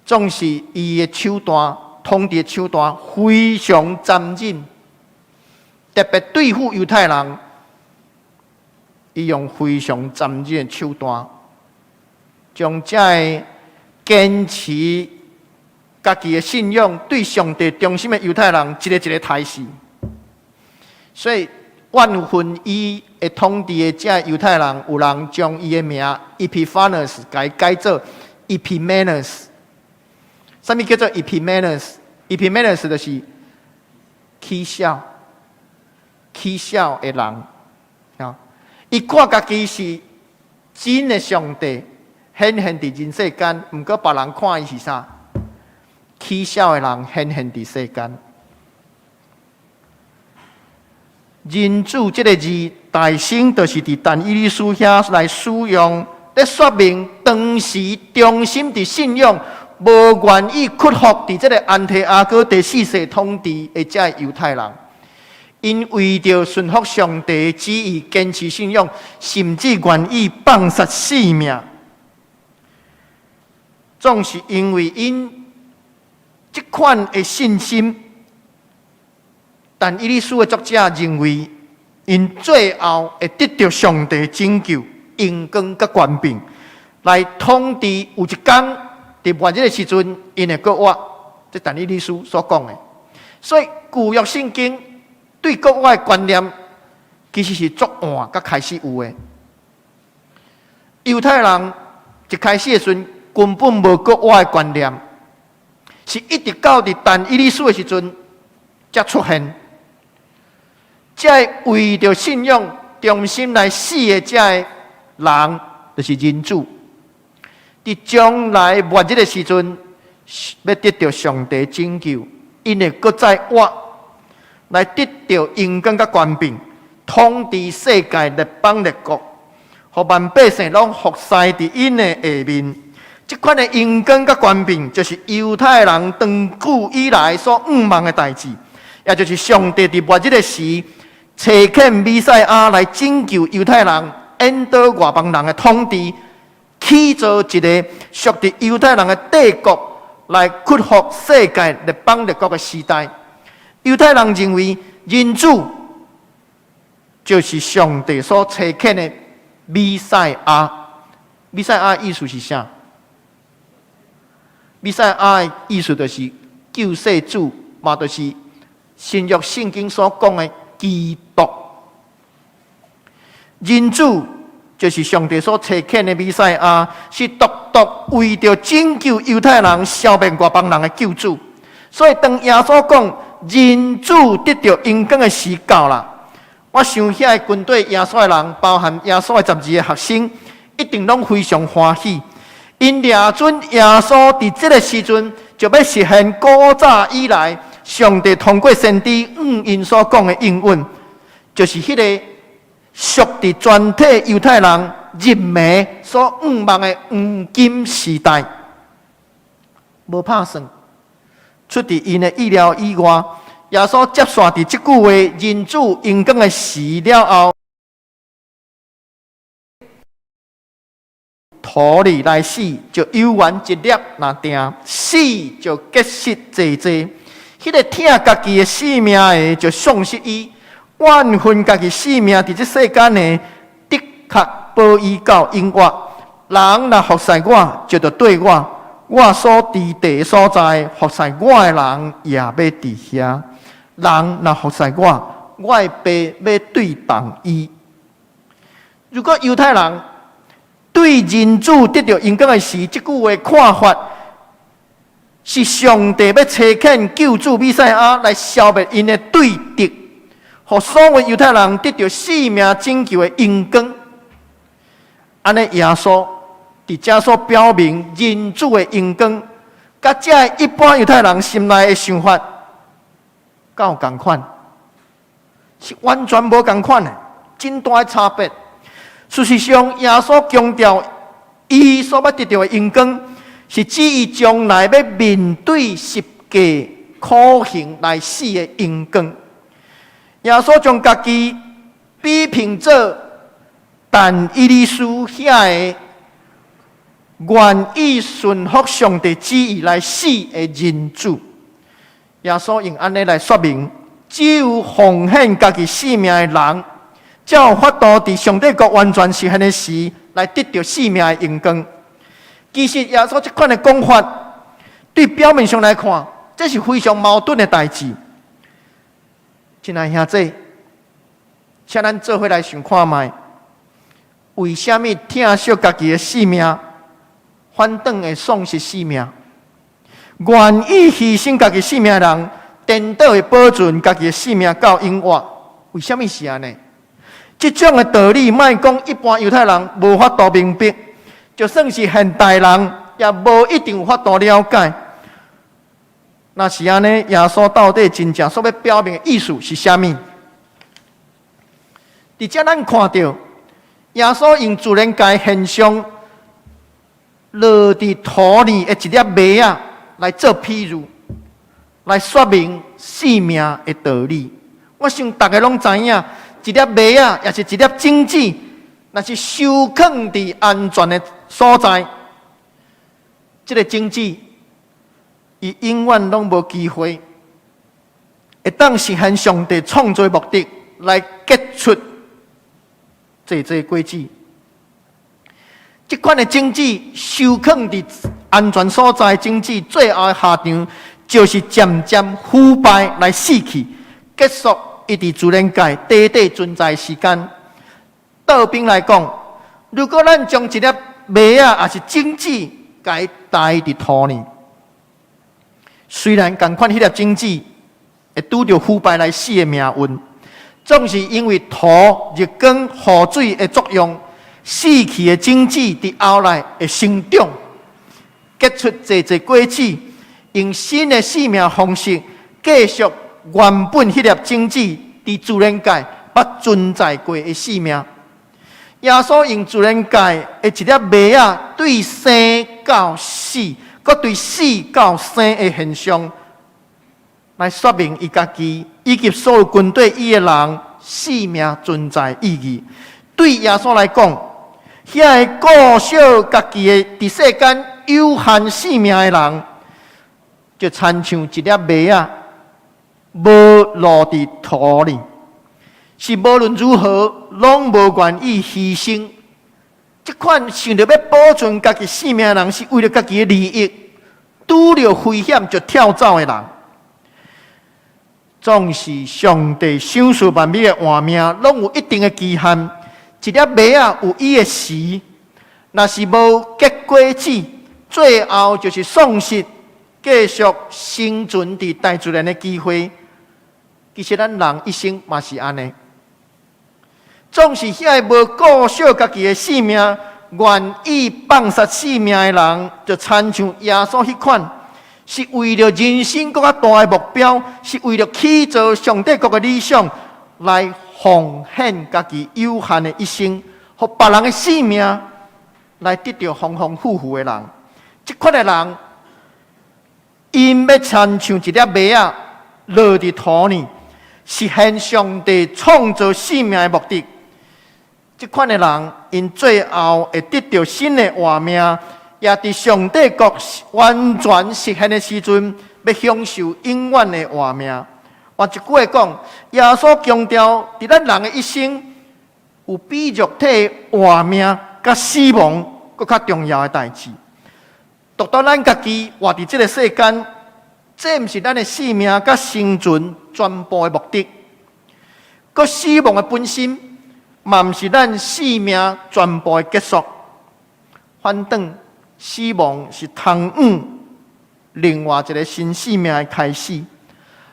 總是伊的手段，統治的手段非常殘忍，特別對付猶太人，伊用非常殘忍的手段，將這个堅持家己的信仰、對上帝忠心的猶太人，一个一个刣死。所以怨恨伊的統治的這猶太人，有人將伊的名 Epiphanes 共伊改做 Epimanes。啥物叫做 Epimanes？Epimanes 就是取笑、取笑的人啊！伊看家己是真的上帝，顯現佇人世間，毋過別人看伊是啥？取笑的人顯現佇世間。人子這个字，大先就是佇但以理書遐來使用，咧說明當時忠心佇信仰，無願意屈服佇這个安提阿哥第四世統治的這个猶太人，𪜶為著順服上帝旨意，堅持信仰，甚至願意放殺性命，總是因為𪜶這款的信心。但以理書的作者認為，𪜶最後會得著上帝拯救、榮光佮權柄，來統治。有一天佇末日的時陣，𪜶會閣活。這但以理書所講的。所以舊約聖經對復活的觀念，其實是足晚才開始有的。猶太人一開始的時陣，根本無復活的觀念，是一直到佇但以理書的時陣才出現。這个為著信仰忠心來死的這个人，就是人子。佇將來末日的時陣，欲得著上帝拯救，𪜶會閣再活，來得著榮光佮權柄，統治世界列邦列國，予萬百姓攏服侍佇𪜶的下面。這款的榮光佮權柄，就是猶太人長久以來所向望的代誌，也就是上帝佇末日的時，差遣彌賽亞來拯救猶太人，引導外邦人的統治，起造一个屬佇猶太人的帝國，來屈服世界列邦列國的時代。猶太人認為人子就是上帝所差遣的彌賽亞。彌賽亞意思是啥？彌賽亞的意思就是救世主，嘛就是新約聖經所講的基督。人子就是上帝所差遣的彌賽亞，是獨獨為著拯救猶太人、消滅外邦人的救主。所以當耶穌講人子得著榮光的時到啦，我想遐個跟綴耶穌的人，包含耶穌的12个學生，一定攏非常歡喜。𪜶掠準耶穌佇這个時陣就欲實現古早以來上帝通過先知向𪜶所講的應允，就是彼个屬佇全體猶太人入暝所向望的黃金時代。無拍算，出佇𪜶的意料以外，耶穌接續佇這句話人子榮光的時了後，塗裡來死，就猶原一粒若定，死就結實濟濟。彼个疼家己的性命的，就喪失伊；怨恨家己性命佇這世間的，的確保伊到永活。人若服侍我，就著綴我；我所佇地的所在，服侍我的人也欲佇遐。人若服侍我，我的爸欲對待伊。如果猶太人對人子得著榮光的時，這句話看法是上帝欲差遣救主彌賽亞來消滅𪜶的對敵，予所有猶太人得著性命拯救的榮光。按呢，耶穌佇遮所表明人子的榮光，佮這一般猶太人心內的想法，敢有仝款？是完全無仝款的，真大的差別。事實上，耶穌強調，伊所欲得著的榮光，是指伊將來欲面對十架苦刑來死的榮光。耶穌將家己比拼做但以理書遐个願意順服上帝旨意來死的人子。耶穌用按呢來說明，只有奉獻家己性命的人，才有法度佇上帝國完全實現的時，來得著生命的榮光。其實耶穌這款的講法，對表面上來看，這是非常矛盾的代誌。親愛兄弟，請咱做伙來想看覓，為啥物疼惜家己的性命，反轉會喪失性命？願意犧牲家己性命的人，顛倒會保存家己的性命到永活。為啥物是按呢？這種的道理，莫講一般猶太人無法度明白，就算是現代人，也無一定有法度了解。若是按呢，耶穌到底真正所欲表明的意思是啥物？佇遮咱看著，耶穌用自然界現象落佇土裡的一粒麥仔來做譬喻，來說明生命的道理。我想逐家攏知影，一粒麥仔，抑是一粒種子，若是收囥佇安全的所在，這个種子，伊永遠攏無機會會當實現上帝創造的目的，來結出濟濟果子。這款的種子收囥佇安全所在，種子最後的下場就是漸漸腐敗來死去，結束伊佇自然界短短存在時間。倒邊來講，如果咱將一粒麥仔，抑是種子，共伊埋佇土裡，雖然仝款彼粒種子會拄著腐敗來死的命運，總是因為土、日光、雨水的作用，死去的種子佇後來會生長，結出濟濟果子，用新的生命方式繼續原本彼粒種子佇自然界捌存在過的生命。耶穌用自然界的一粒麥仔對生到死，閣對死到生的現象，來說明伊家己以及所有跟綴伊的人生命存在意義。對耶穌來講，遐个顧惜家己的佇世間有限性命的人，就親像一粒麥仔無落佇土裡，是無論如何攏無願意犧牲。這款想著欲保存家己性命的人，是為著家己的利益，拄著危險就跳走的人。總是上帝賞賜萬物的活命，攏有一定的期限。一粒麥仔有伊的時，若是無結果子，最後就是喪失繼續生存佇大自然的機會。其實咱人一生嘛是按呢，總是遐个無顧惜家己的性命，願意放殺性命的人，就親像耶穌彼款，是為著人生閣較大的目標，是為著起造上帝國的理想，來奉獻家己有限的一生，予別人的性命來得著豐豐富富的人。這款的人，𪜶欲親像一粒麥仔落佇土裡，實現上帝創造生命的目的。這款的人，𪜶最後會得著新的活命，也佇上帝國完全實現的時陣，欲享受永遠的活命。換一句話講，耶穌強調，佇咱人的一生，有比肉體活命佮死亡閣較重要的代誌。獨獨咱家己活佇這个世間，這毋是咱的性命佮生存全部的目的。閣死亡的本身，嘛毋是咱生命全部的結束。反轉，死亡是通往另外一个新生命的開始。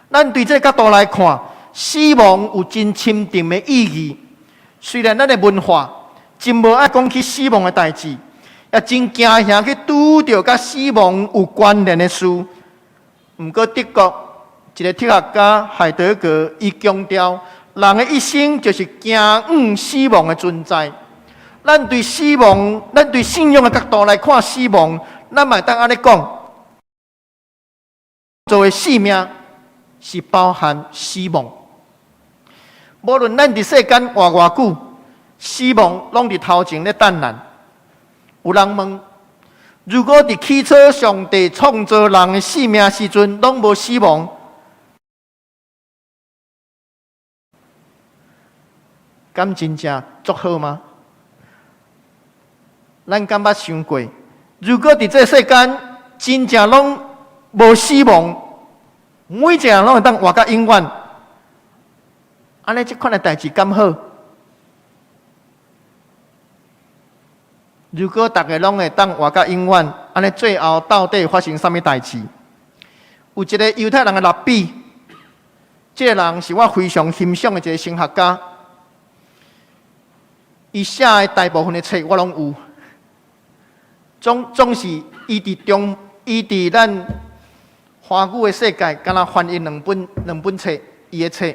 咱對這个角度來看，死亡有真深沉的意義。雖然咱的文化真無愛講起死亡的代誌，也真驚嚇去拄著佮死亡有關聯的事。毋過德國一个哲學家海德格，伊強調，人的一生就是驚往死亡的存在。咱對死亡，咱對信仰的角度來看死亡，咱嘛會當按呢講，做的生命是包含死亡。無論咱佇世間活偌久，死亡攏佇頭前咧等咱。有人問：如果佇起初上帝創造人的生命時陣，攏無死亡，敢真正足好嗎？咱敢捌想過，如果佇這世間真正攏無死亡，每一個人攏會當活到永遠，按呢這款的代誌敢好？如果逐个攏會當活到永遠，按呢最後到底發生啥物代誌？有一个猶太人的拉比，這个人是我非常欣賞的一个神學家，伊寫的大部分的冊我攏有。總是伊佇中，伊佇咱華語的世界，敢若翻譯兩本冊，伊的冊，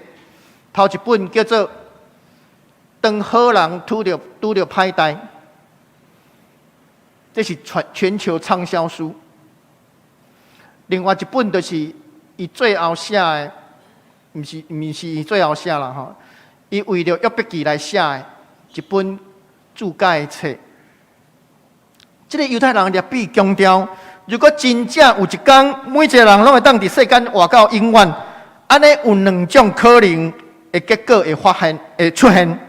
頭一本叫做《當好人拄著歹代》，這是全球暢銷書。另外一本就是伊最後寫的，毋是伊最後寫啦吼，伊為著約伯記來寫的一本注解的冊。這个猶太人的拉比強調，如果真正有一天，每一个人攏會當佇世間活到永遠，按呢有兩種可能的結果會發現、會出現。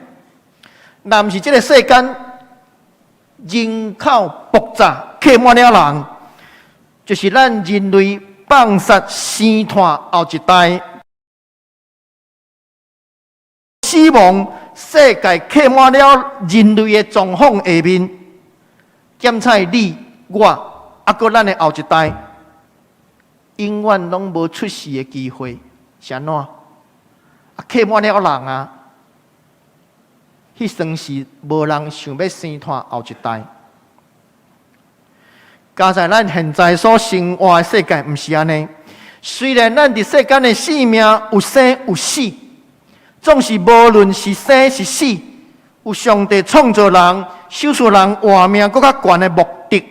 若毋是這个世間人口爆炸，客滿了人，就是咱人類放殺生湠後一代，死亡世界客滿了人類的狀況下面。檢採你、我，猶閣咱的後一代，永遠攏無出世的機會，是按怎？啊，客滿了人啊，彼算是無人想欲生湠後一代。佳哉咱現在所生活的世界，毋是按呢。雖然咱佇世間的生命有生有死，總是無論是生是死，有上帝創造人、賞賜人活命閣較懸的目的。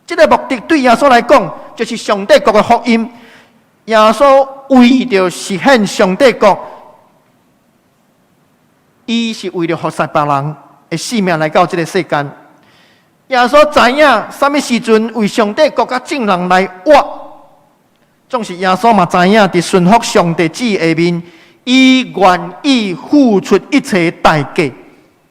這个目的對耶穌來講，就是上帝國的福音。耶穌為著實現上帝國，伊是為著服侍別人的性命來到這个世間。耶穌知影啥物時陣為上帝國佮眾人來活，總是耶穌嘛知影佇順服上帝旨意下面，伊願意付出一切代價，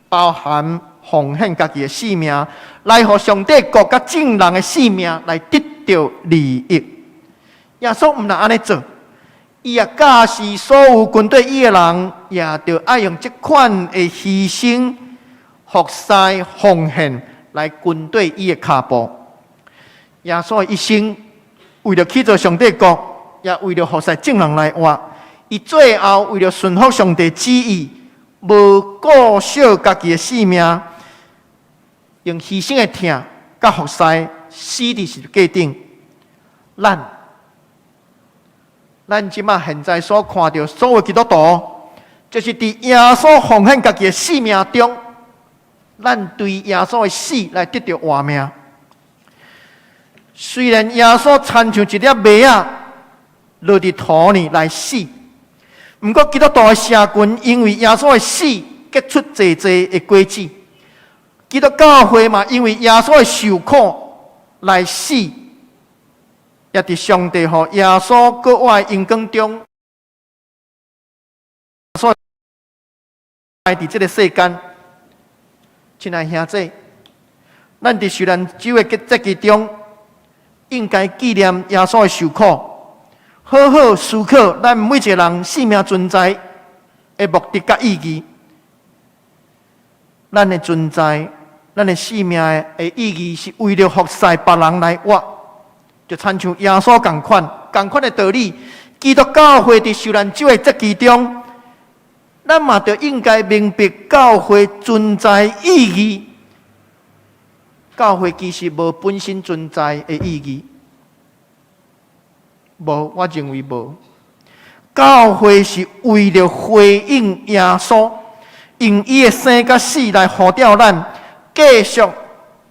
包含奉獻家己的性命，來予上帝國佮眾人的性命來得著利益。耶穌毋但按呢做，伊也教示所有跟綴伊的人，也著愛用這款的犧牲、服侍、奉獻來跟綴伊的跤步。耶穌的一生為著去做上帝國，也為著服侍眾人來活。伊最後為著順服上帝旨意，無顧惜家己的性命，用犧牲的疼佮服侍，死佇十字架頂。咱這馬現在所看著所有基督徒，就是佇耶穌奉獻家己的性命中，咱對耶穌的死來得著活命。雖然耶穌親像一粒麥仔落佇土裡來死，毋過基督徒的社群因為耶穌的死結出濟濟的果子。基督教會嘛，因為耶穌的受苦來死，也佇上帝予耶穌國外榮光中，所來佇這个世間，親愛兄弟，咱佇受難週的節期中，應該紀念耶穌的受苦，好好思考咱每一个人生命存在的目的佮意義。咱的存在，咱的生命的意義，是為著服侍別人來活，就親像耶穌仝款，仝款的道理。基督教會佇受難週的節期中，咱嘛著應該明白教會存在意義。教會其實無本身存在的意義，無，我認為無。教會是為著回應耶穌，用伊的生佮死來呼召咱，繼續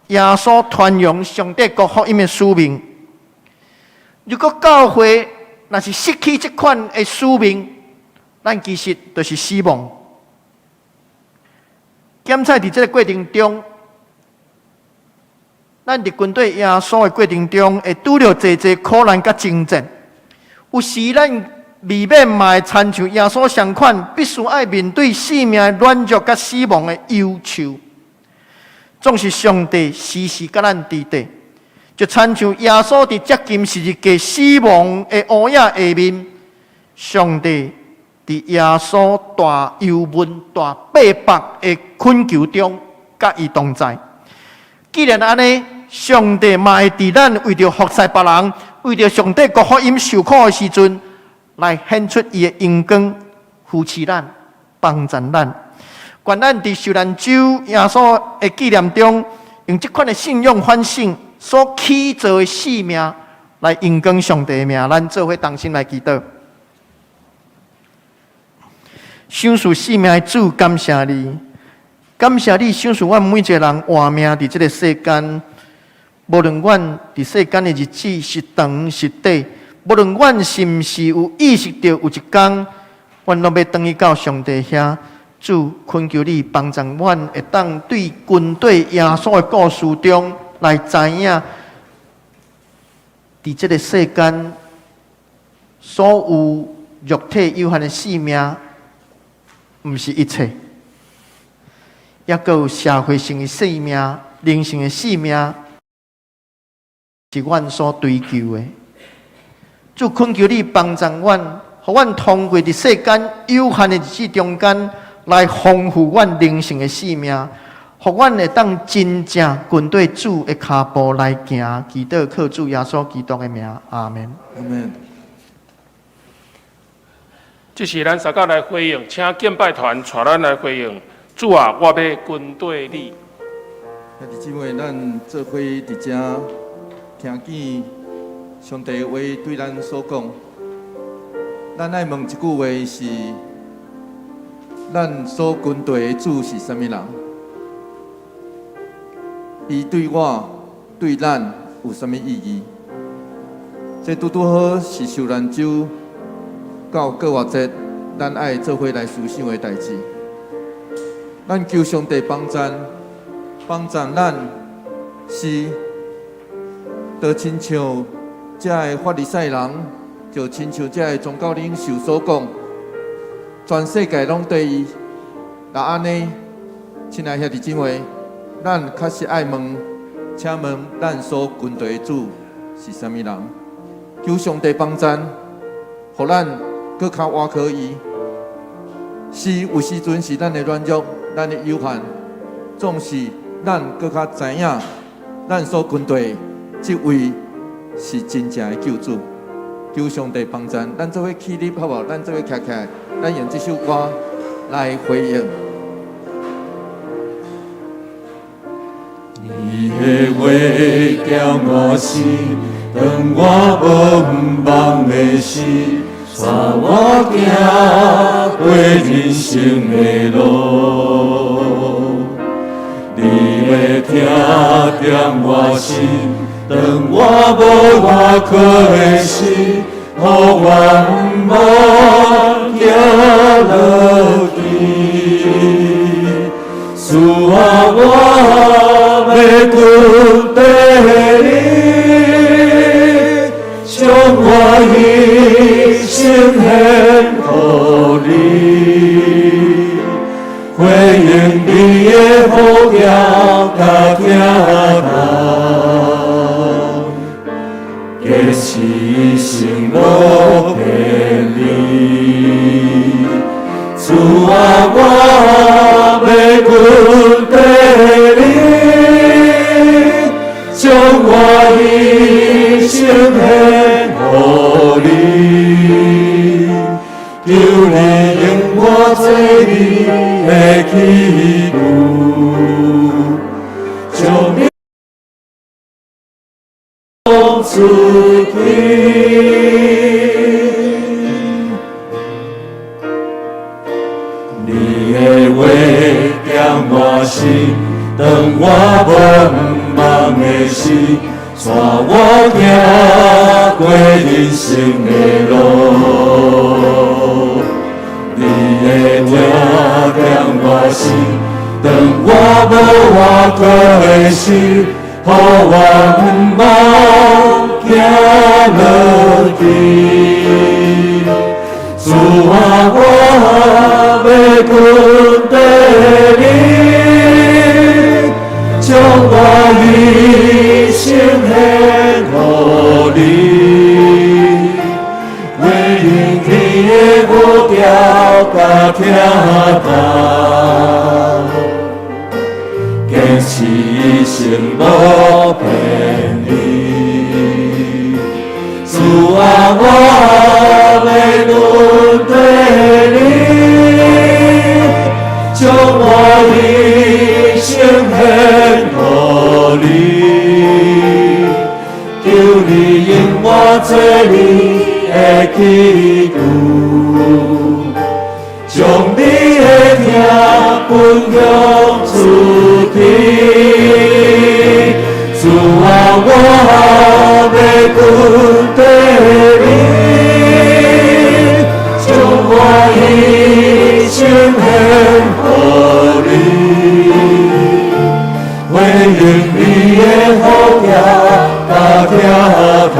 耶穌傳揚上帝國福音的使命。如果教會若是失去這款的使命，咱其實就是死亡。檢採佇這个過程中，咱佇跟綴耶穌的過程中，會拄著濟濟苦難佮爭戰。有時咱未免嘛會親像耶穌相款，必須愛面對生命的軟弱佮死亡的憂愁。總是上帝時時佮咱佇底，就親像耶穌佇接近十字架死亡的烏影下面，上帝佇耶穌大憂悶、大逼迫的困求中，佮伊同在。既然按呢，上帝嘛會佇咱為著服侍別人、為著上帝國福音受苦的時陣，來顯出伊的榮光，扶持咱、幫助咱。願咱佇受難週耶穌的紀念中，用這款的信仰反省所起造的生命，來榮光上帝的名。咱做伙同心來祈禱。賞賜生命的主，感謝你，感謝你賞賜阮每一个人活命佇這个世間。無論阮佇世間的日子是長是短，無論阮是毋是有意識著有一工，阮攏欲轉去到上帝遐。主懇求你幫助阮，會當對跟綴耶穌的故事中來知影，佇這个世間所有肉體有限的生命，毋是一切，抑閣有社會性的生命、靈性的生命，是阮所追求的。主懇求你幫助阮，予阮通過佇世間有限的日子中間，來豐富阮靈性的生命，予阮會當真正跟綴主的跤步來行。祈禱靠主耶穌基督的名，阿門。阿門。這時咱大家來回應，請敬拜團帶咱來回應。主啊，我欲跟綴你。兄弟姊妹，咱做伙佇遮聽見上帝話對咱所講，咱愛問一句話是：咱所跟綴的主是啥物人？伊對我、對咱有啥物意義？這拄拄好是受難週到復活節，咱愛做伙來思想的代誌。咱求上帝幫贊，幫贊咱是，就親像這个法利賽人，就親像這个宗教領袖所講，全世界攏綴伊。若按呢，親愛兄弟姊妹，咱確實愛問，請問咱所跟綴的主是啥物人？求上帝幫贊，予咱閣較倚靠伊。是有時陣是咱的軟弱，咱的有限，總是咱閣較知影，咱所跟綴這位是真正的救主。求上帝幫贊，咱做伙起立好無？咱做伙徛起來，咱用這首歌來回應。你的話叫我心，當我無望的時，帶我行過人生的路。你的疼踮我心，當我無依靠的時，予我毋驚落去。主啊，我欲跟綴你，將我一生獻予你，回應你的呼叫佮疼痛，堅持一生無偏離。主啊，我欲跟綴你，將我一生獻予你，求你用我做你的器具，將你出去。我無毋茫的時，帶我行過人生的路。你的疼踮我身，當我無倚靠的時，予我毋茫行落去。主啊，我欲跟綴你，將我一生獻予你，回應你的呼召佮疼痛，堅持一生無偏離。主啊，我欲跟綴你，將我一生獻予你，求你用我做你的器具，將你的疼分享出去。主啊，我欲跟綴你，將我一生獻予你，回應你的呼召佮疼痛，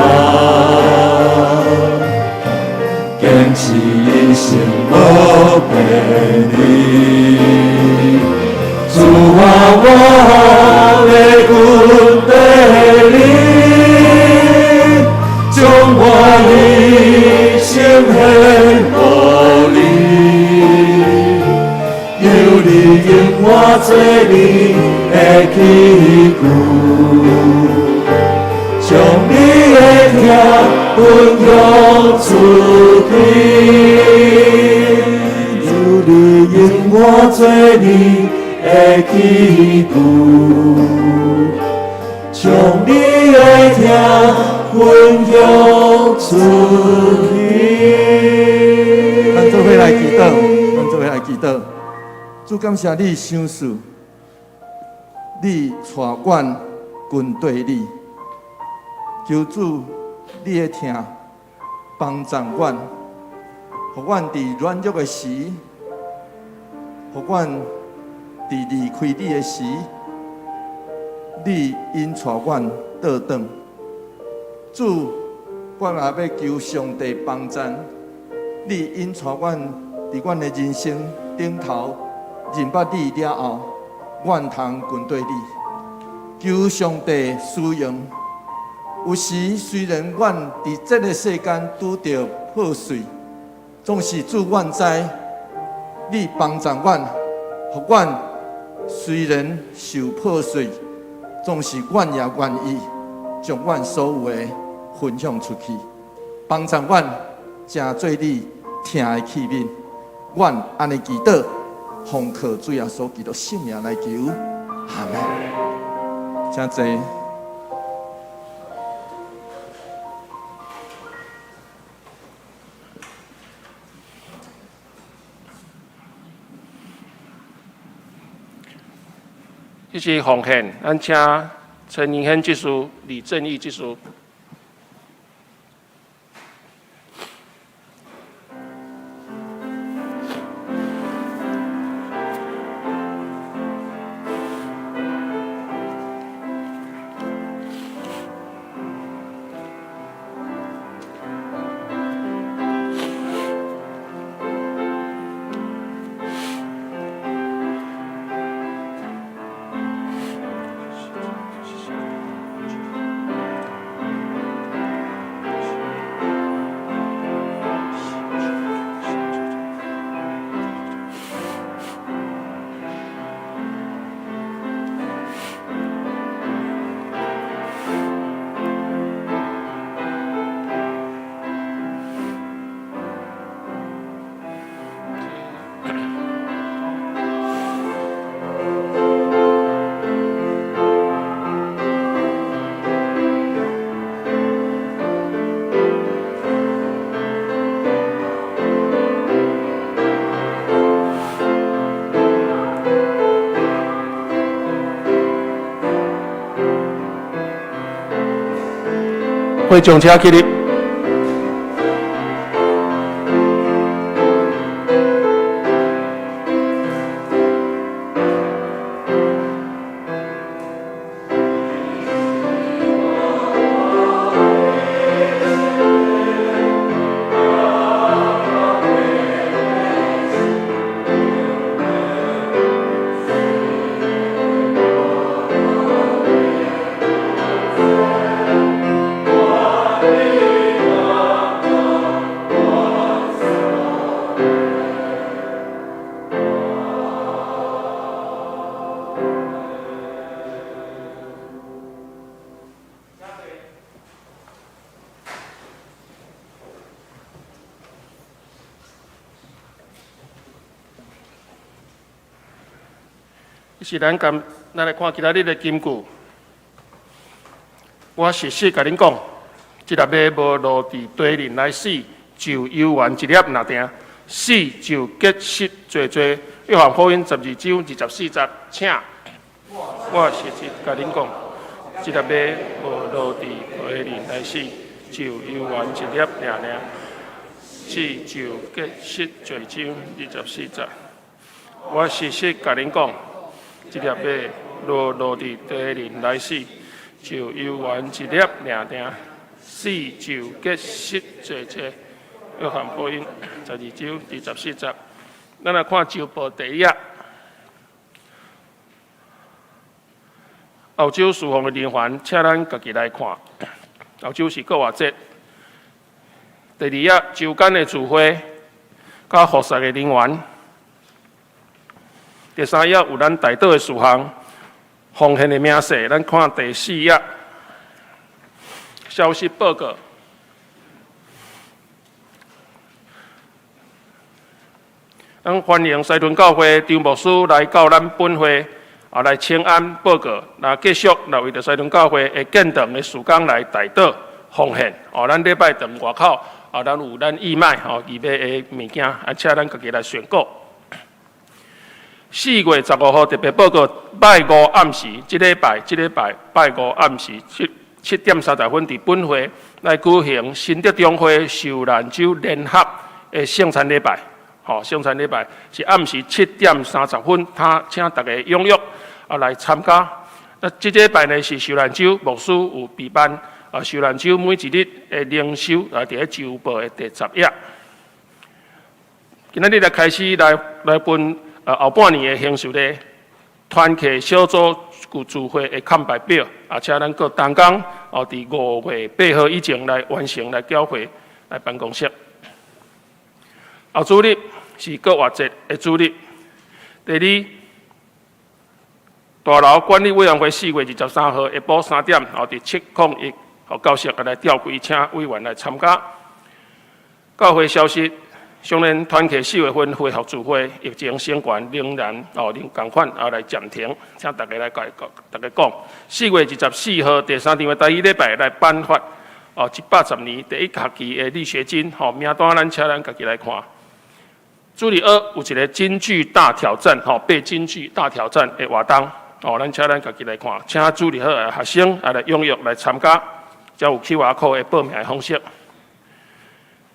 堅持一生無偏離。主啊，我欲跟綴你，將我一生獻予你，求你用我做你的器具，將你的疼分享出去。求你用我做你的器具，將你的疼分享出去。咱做伙來祈禱，咱做伙來祈禱。主感謝你賞賜，你帶阮跟綴你，求主你的疼幫助阮，予阮佇軟弱的時，予阮佇離開你的時，你引帶阮倒轉。主，我也欲求上帝幫贊，你引帶阮佇阮的人生頂頭認捌你了後，阮通跟綴你。求上帝使用。有時雖然阮佇這个世間拄著破碎，總是主阮知，你幫助阮，予阮雖然受破碎，總是阮也願意將阮所有的分享出去，幫助阮成做你疼的器皿。阮按呢祈禱，奉靠主耶穌基督聖名來求，阿們。請坐。這是奉獻，咱請陳盈軒執事、李正義執事。會眾請起立。是咱今咱來看今仔日的金句。我實實共恁講，這粒麥無落佇地裡來死，就猶原一粒爾定；死就結實濟濟。約翰福音12章24節，請。我實實共恁講，這粒麥無落佇地裡來死，就猶原一粒爾定；死就結實濟章24節。我實實共恁講。這粒麥若落佇地裡來死，就猶原一粒爾定；死就結實濟濟。約翰福音12章24節，咱來看週報第一頁。後週事奉的人員，請咱家己來看。後週是復活節。第二頁，週間的聚會，佮服侍的人員。第三頁有咱代禱的事項，奉獻的明細，咱看第四頁。消息報告。咱歡迎西屯教會張牧師來到咱本會，啊來請安報告。那繼續來為著西屯教會的建堂的事工來代禱奉獻。哦，咱禮拜堂外口啊，咱有咱義賣吼義賣的物件，啊，請咱家己來選購。4月15號特別報告，拜五暗時，這禮拜這禮拜拜五暗時7點30分，佇本會來舉行新德中會受難週聯合的聖餐禮拜。吼，聖餐禮拜是暗時7點30分，他請大家踴躍啊來參加。那這禮拜呢是受難週牧師有備辦啊，受難週每一日的靈修啊，佇咧週報的第10頁。今仔日來開始來來分。後半年的行事曆，團契小組聚會的空白表，啊，請咱閣同工哦，佇5月8號以前來完成來繳回來辦公室。後主日是復活節的主日。第二，大樓管理委員會4月23號下晡3點，哦，佇701號教室來召開，請委員來參加。教會消息。雖然團契4月份恢復聚會，疫情升懸仍然哦，仍仝款啊來暫停，請大家來共大家講。4月24號第三場的台語禮拜來頒發哦110年第一學期的勵學金，吼名單咱請咱家己來看。主日學有一個金句大挑戰，吼背金句大挑戰的活動，哦咱請咱家己來看，請主日學的學生啊來踴躍來參加，才有 QR code 的報名的方式。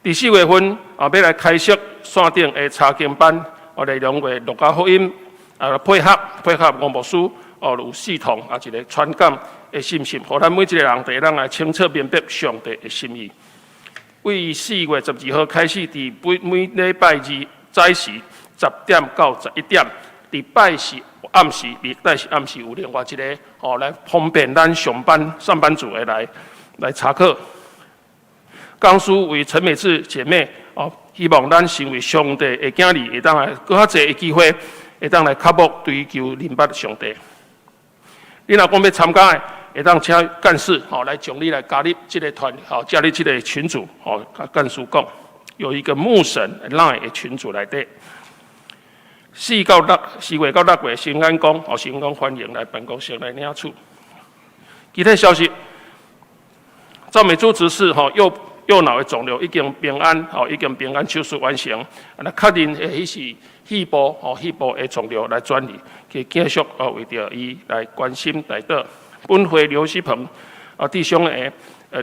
佇4月份啊，欲來開設線頂的查經班，哦，內容為路加福音啊，配合配合吳牧師哦，有系統啊，一個傳講的信息，予咱每一個人會當來清楚明白上帝的心意。為4月12號開始，佇每每禮拜二早時10點到11點，佇拜四暗時，禮拜四暗時有另外一個哦，來方便咱上班上班族的來來查課。講師為陳美智姐妹哦，希望咱成為上帝的囝兒，會當來閣較濟的機會，會當來渴慕追求認捌上帝。你若講欲參加的，會當請幹事吼來將你來加入這個團，吼加入這個群組，吼共幹事講，有一個牧神 LINE 的群組內底。4月到6月，新安宮哦，新安宮歡迎來辦公室來領取。其他消息，趙美珠執事吼又。右腦的腫瘤已經平安，吼，已經平安手術完成。啊，那確認的彼是肺部，吼，肺部的腫瘤來轉移，去繼續哦，為著伊來關心代禱。本會劉錫鵬啊弟兄的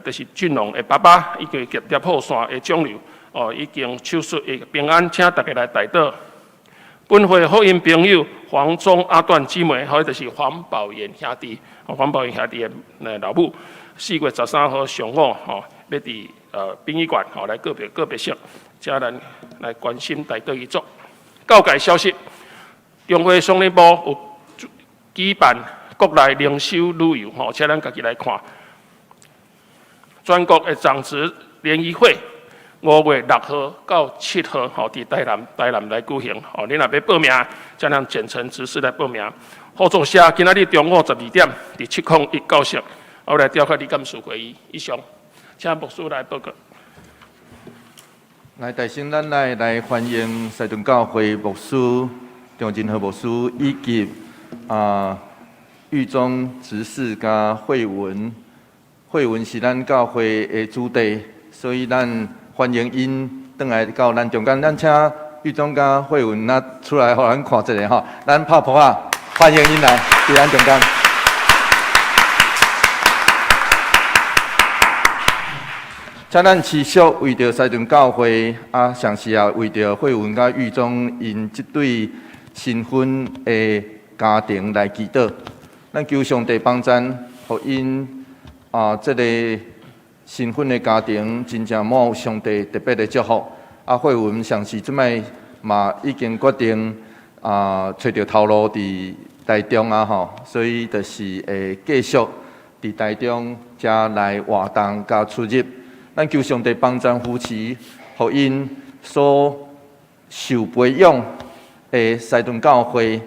就是俊龍的爸爸，已經結攝腺的腫瘤，哦，已經手術會平安，請大家來代禱。本會福音朋友黃忠阿段姊妹，好，就是黃寶元兄弟，黃寶元兄弟的老母，4月13號上午，吼，欲佇殯儀館，吼，來告別式，請咱來關心代禱遺囑。教界消息，中會雙立部有舉辦國內靈修旅遊，吼，請咱家己來看。全國的長執聯誼會，5月6號到7號，吼，佇台南來舉行。吼，你若欲報名，請咱簡稱執事來報名。合作社今仔日中午12點，佇701教室，我來召開理監事會議。以上，請牧師來報告。來，大先咱來歡迎西屯教會牧師張仁和牧師以及玉忠執事佮慧文，慧文是咱教會的主題，所以咱歡迎𪜶轉來到咱中間。咱請玉忠佮慧文若出來，予咱看一下吼。咱拍噗仔，歡迎𪜶來佇咱中間。請咱持續為著西屯教會啊，同時也為著慧文佮玉忠𪜶這對新婚的家庭來祈禱。咱求上帝幫贊，予𪜶啊，這個新婚的家庭真正滿有上帝特別的祝福。啊，慧文上是這擺嘛已經決定啊，揣著頭路佇台中啊吼，所以就是會繼續佇台中遮來活動佮出入。咱求上帝幫贊扶持，予𪜶所受培養的西屯教會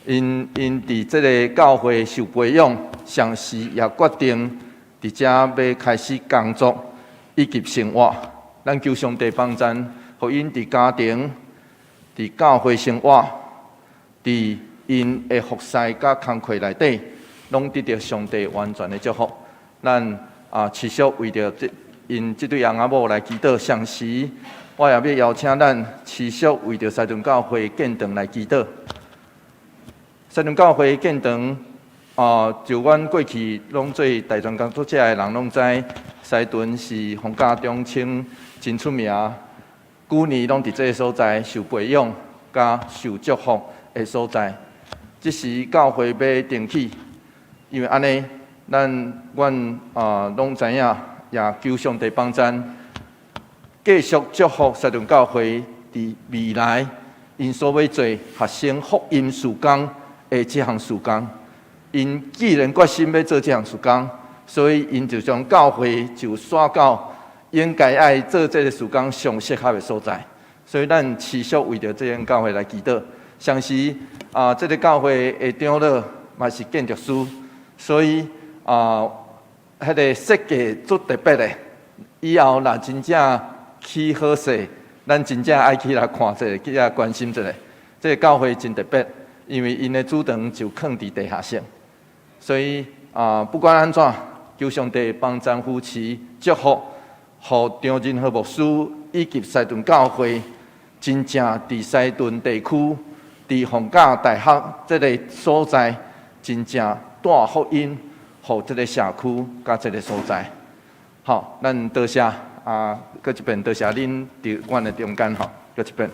，𪜶佇這个教會受培養，同時也決定佇遮欲開始工作以及生活。咱求上帝幫贊，予𪜶佇家庭、佇教會生活、佇𪜶的服侍佮工課內底，攏得著上帝完全的祝福。咱持續為著這𪜶這對翁仔某來祈禱，同時我也欲邀請咱持續為著西屯教會建堂來祈禱。西屯教會建堂啊，就阮過去攏做大專工作者的人攏知，西屯是逢甲中青真出名，舊年攏佇這个所在受培養佮受祝福的所在。這時教會欲重起，因為按呢，咱阮啊攏知影。也求上帝幫贊，繼續祝福西屯教會佇未來，𪜶所欲做學生福音事工的這項事工。𪜶既然決心欲做這項事工，所以𪜶就將教會就徙到應該愛做這个事工上適合的所在。所以咱持續為著這間教會來祈禱。同時啊，這个教會的長老嘛是建築師，所以啊，彼个設計足特別的，以後若真正起好勢，咱真正愛去來看一下，去來關心一下。這个教會真特別，因為𪜶的主堂就囥佇地下室，所以啊，不管按怎，求上帝幫贊扶持祝福，予張仁和牧師以及西屯教會，真正佇西屯地區，佇逢甲大學這个所在，真正帶福音。予這个社區佮這个所在，好，咱多謝啊，閣一遍多謝恁佇阮的中間吼，閣一遍。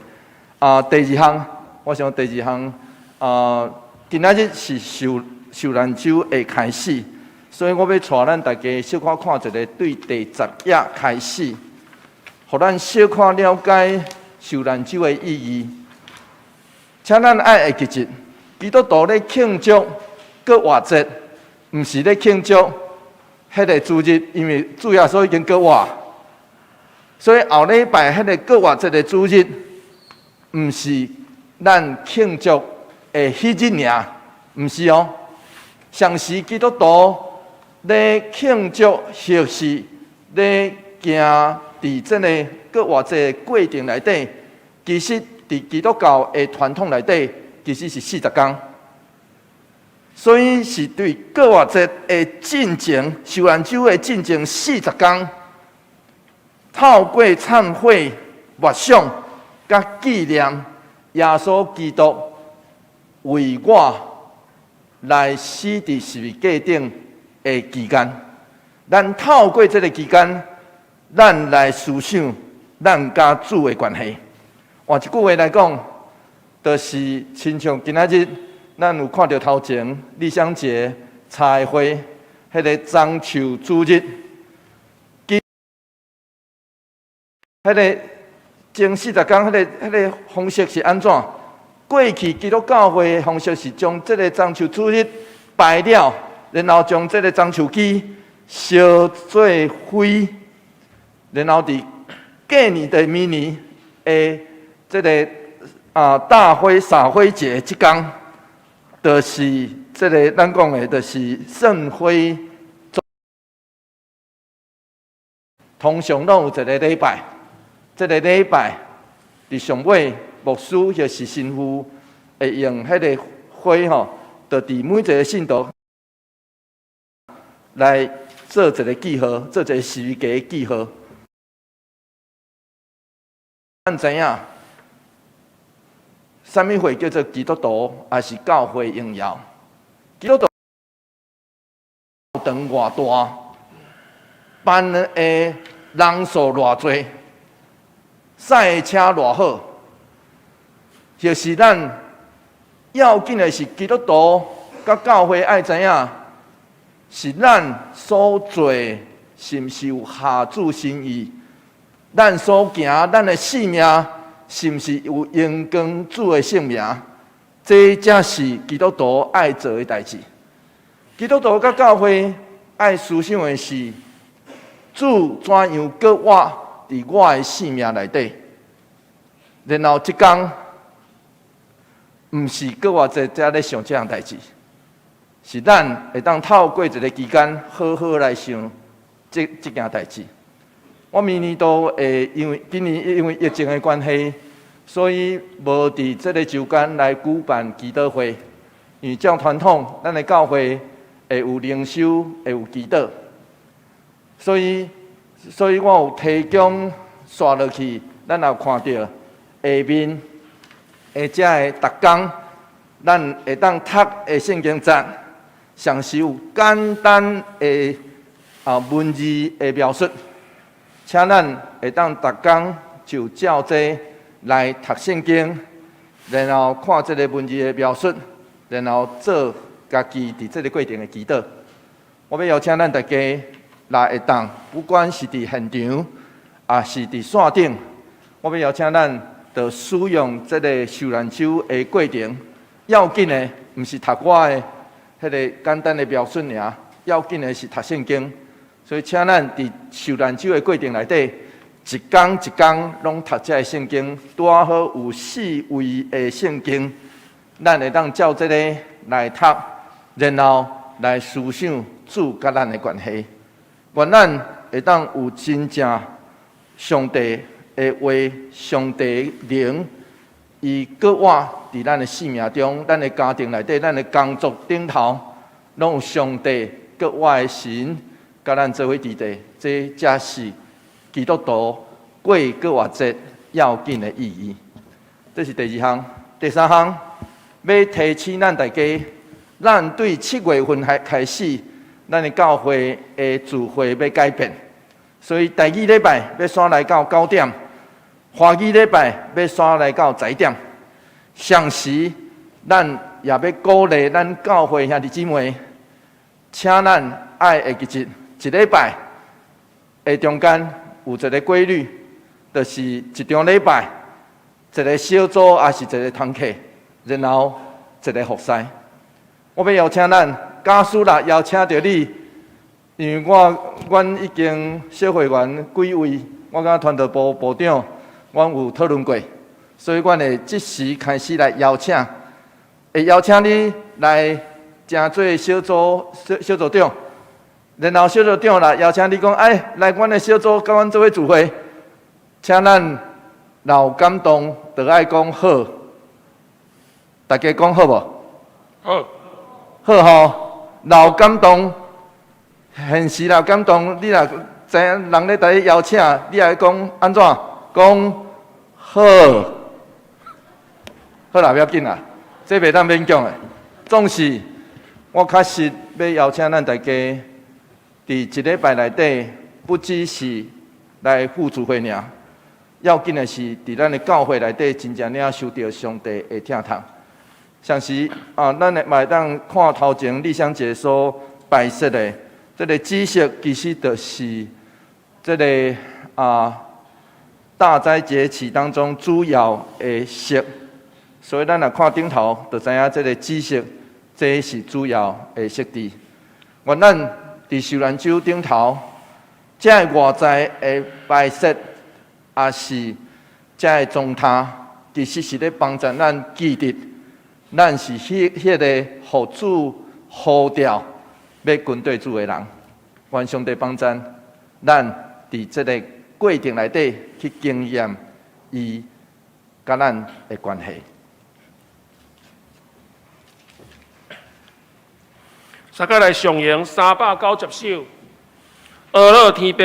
啊，第二項，我想第二項啊，今仔日是受難週的開始，所以我欲帶咱大家小可看一个對第十頁開始，予咱小可了解受難週的意義。請咱愛會記得，基督徒咧慶祝復活節。毋是咧慶祝彼个主日，因為主耶穌已經復活，所以後禮拜彼个復活節的主日，毋是咱慶祝的彼日爾，毋是哦。同時基督徒咧慶祝，或是咧行佇這个復活節的過程內底，其實佇基督教的傳統內底，其實是40工。所以是對復活節的進前，受難週的進前40工，透過懺悔、默想、佮紀念耶穌基督為我來死佇十字架頂的期間，咱透過這个期間，咱來思想咱佮主的關係。換一句話來講，就是親像今仔日，咱有看著頭前李香節插的花，彼个樟樹主日，彼个前40天，彼个方式是按怎？過去基督教會的方式是將這个樟樹主日拜了，然後將這个樟樹枝燒做灰，然後佇過年的明年的這个大灰灑灰節這工，就是這个咱講的，就是聖灰。通常攏有一个禮拜，這个禮拜佇上尾牧師或是神父會用彼个灰吼，就佇每一个信徒來做一个記號，做一个十字架的記號。咱知影，啥物會叫做基督徒，抑是教會榮耀？基督徒堂偌大，辦的人數偌濟，駛的車偌好，就是咱要緊的是基督徒佮教會愛知影，是咱所做是毋是有合主心意？咱所行，咱的性命是毋是有榮光主的聖名？這才是基督徒愛做的代誌。基督徒佮教會愛思想的是，主怎樣閣活佇我的性命內底，然後這工毋是閣偌濟才咧想這項代誌，是咱會當透過一个期間，好好來想這件代誌。我明年都會因為今年因為疫情的關係，所以無佇這个週間來舉辦祈禱會。因為照傳統，咱的教會會有靈修，會有祈禱，所以我有提供紲落去，咱也有看著下面的這个逐工，咱會當讀的聖經節，上是有簡單的文字的描述。請咱會當逐工就照這來讀聖經，然後看這个文字的描述，然後做家己佇這个過程的祈禱。我欲邀請咱大家來會當，不管是佇現場，抑是佇線頂，我欲邀請咱，就使用這个受難週的過程。要緊的，毋是讀我的彼个簡單的描述爾，要緊的是讀聖經。所以，請咱佇受難週的過程內底，一工一工攏讀這个聖經，拄仔好有四位的聖經，咱會當照這个來讀，然後來思想主佮咱的關係。願咱會當有真正上帝的話，上帝的靈，伊閣活佇咱的生命中，咱的家庭內底，咱的工作頂頭，攏有上帝閣活的神。佮咱做伙佇佇，這才是基督徒過復活節要緊的意義。這是第二項，第三項欲提醒咱大家，咱對7月份開始，咱的教會的聚會欲改變，所以台語禮拜欲徙來到9點，華語禮拜欲徙來到10點。同時，咱也欲鼓勵咱教會兄弟姊妹，請咱愛會記得。一禮拜的中間有一个規律，就是一場禮拜，一个小組抑是一个堂客，然後一个服侍。我欲邀請咱，假使啦邀請著你，因為我阮已經小會員幾位，我佮傳道部部長，阮有討論過，所以阮會即時開始來邀請，會邀請你來成做小組小組長。然後小組長啦，邀請你講，哎，來阮的小組，佮阮做伙聚會，請咱若有感動，就愛講好。大家講好無？好。好吼，若有感動，現時若有感動，你若知影人咧共你邀請，你愛講按怎？講好。好啦，不要緊啦，這袂當勉強的。總是，我確實欲邀請咱大家。佇一禮拜內底，不只是來互助會爾，要緊的是，佇咱的教會內底，真正領受著上帝的疼痛。像是啊，咱會嘛會當看頭前麗香姐所擺設的這个紫色，其實就是這个大齋節期當中主要的色。所以咱若看頂頭，就知影這个紫色，這是主要的色調。願咱佇受難週頂頭，這个外在的擺設，也是這个裝塔，其實是咧幫助咱記得，咱是彼个予主呼召欲跟綴主的人。願上帝幫助咱佇這个過程內底去經驗伊佮咱的關係。大家來上演390首，《阿樂天父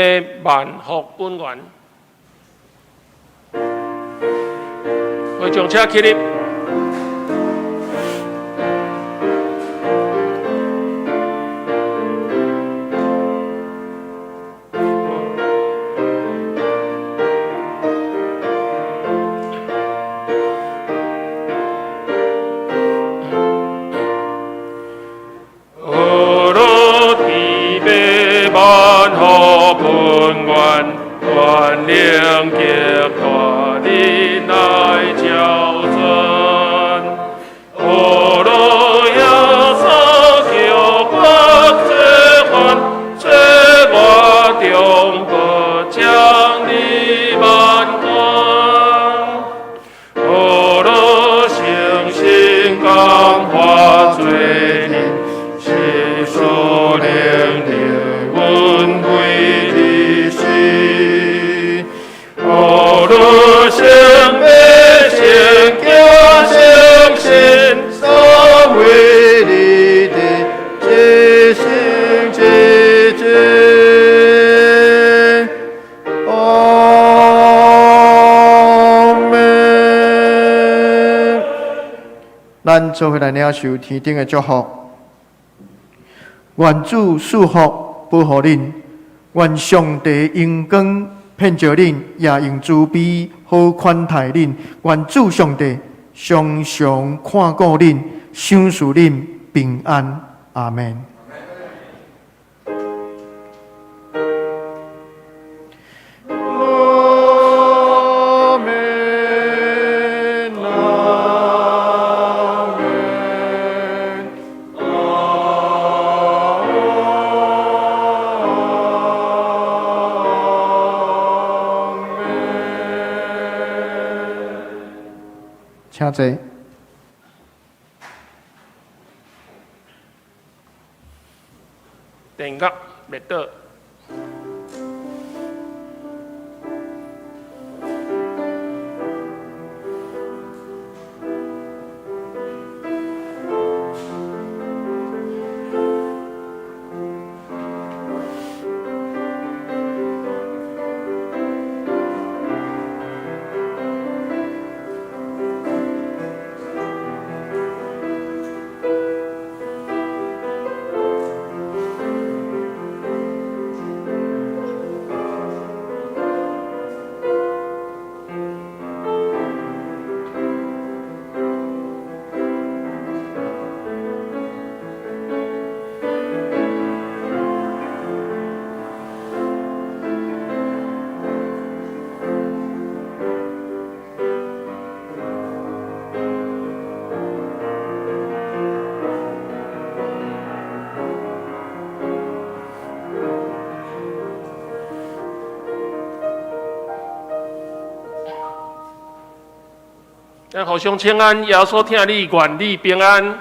萬福本源》。會眾請起立。阿樂天父萬福本源，願靈極大你來澆灌。阿樂耶穌叫我這番，這我中國將你萬光。阿樂誠心感化罪人，是屬靈靈恩惠的心。阿樂聖愛聖行聖心，所為你的至聖至尊。阿門。咱做伙來領受天頂的祝福，願主賜福保護恁，願上帝榮光遍照恁，也用慈悲好款待恁。願主上帝常常看顧恁，賞賜恁平安。阿門。阿門，阿門，阿門。請坐。電樂滅倒。咱互相請安，耶穌疼你，願你平安。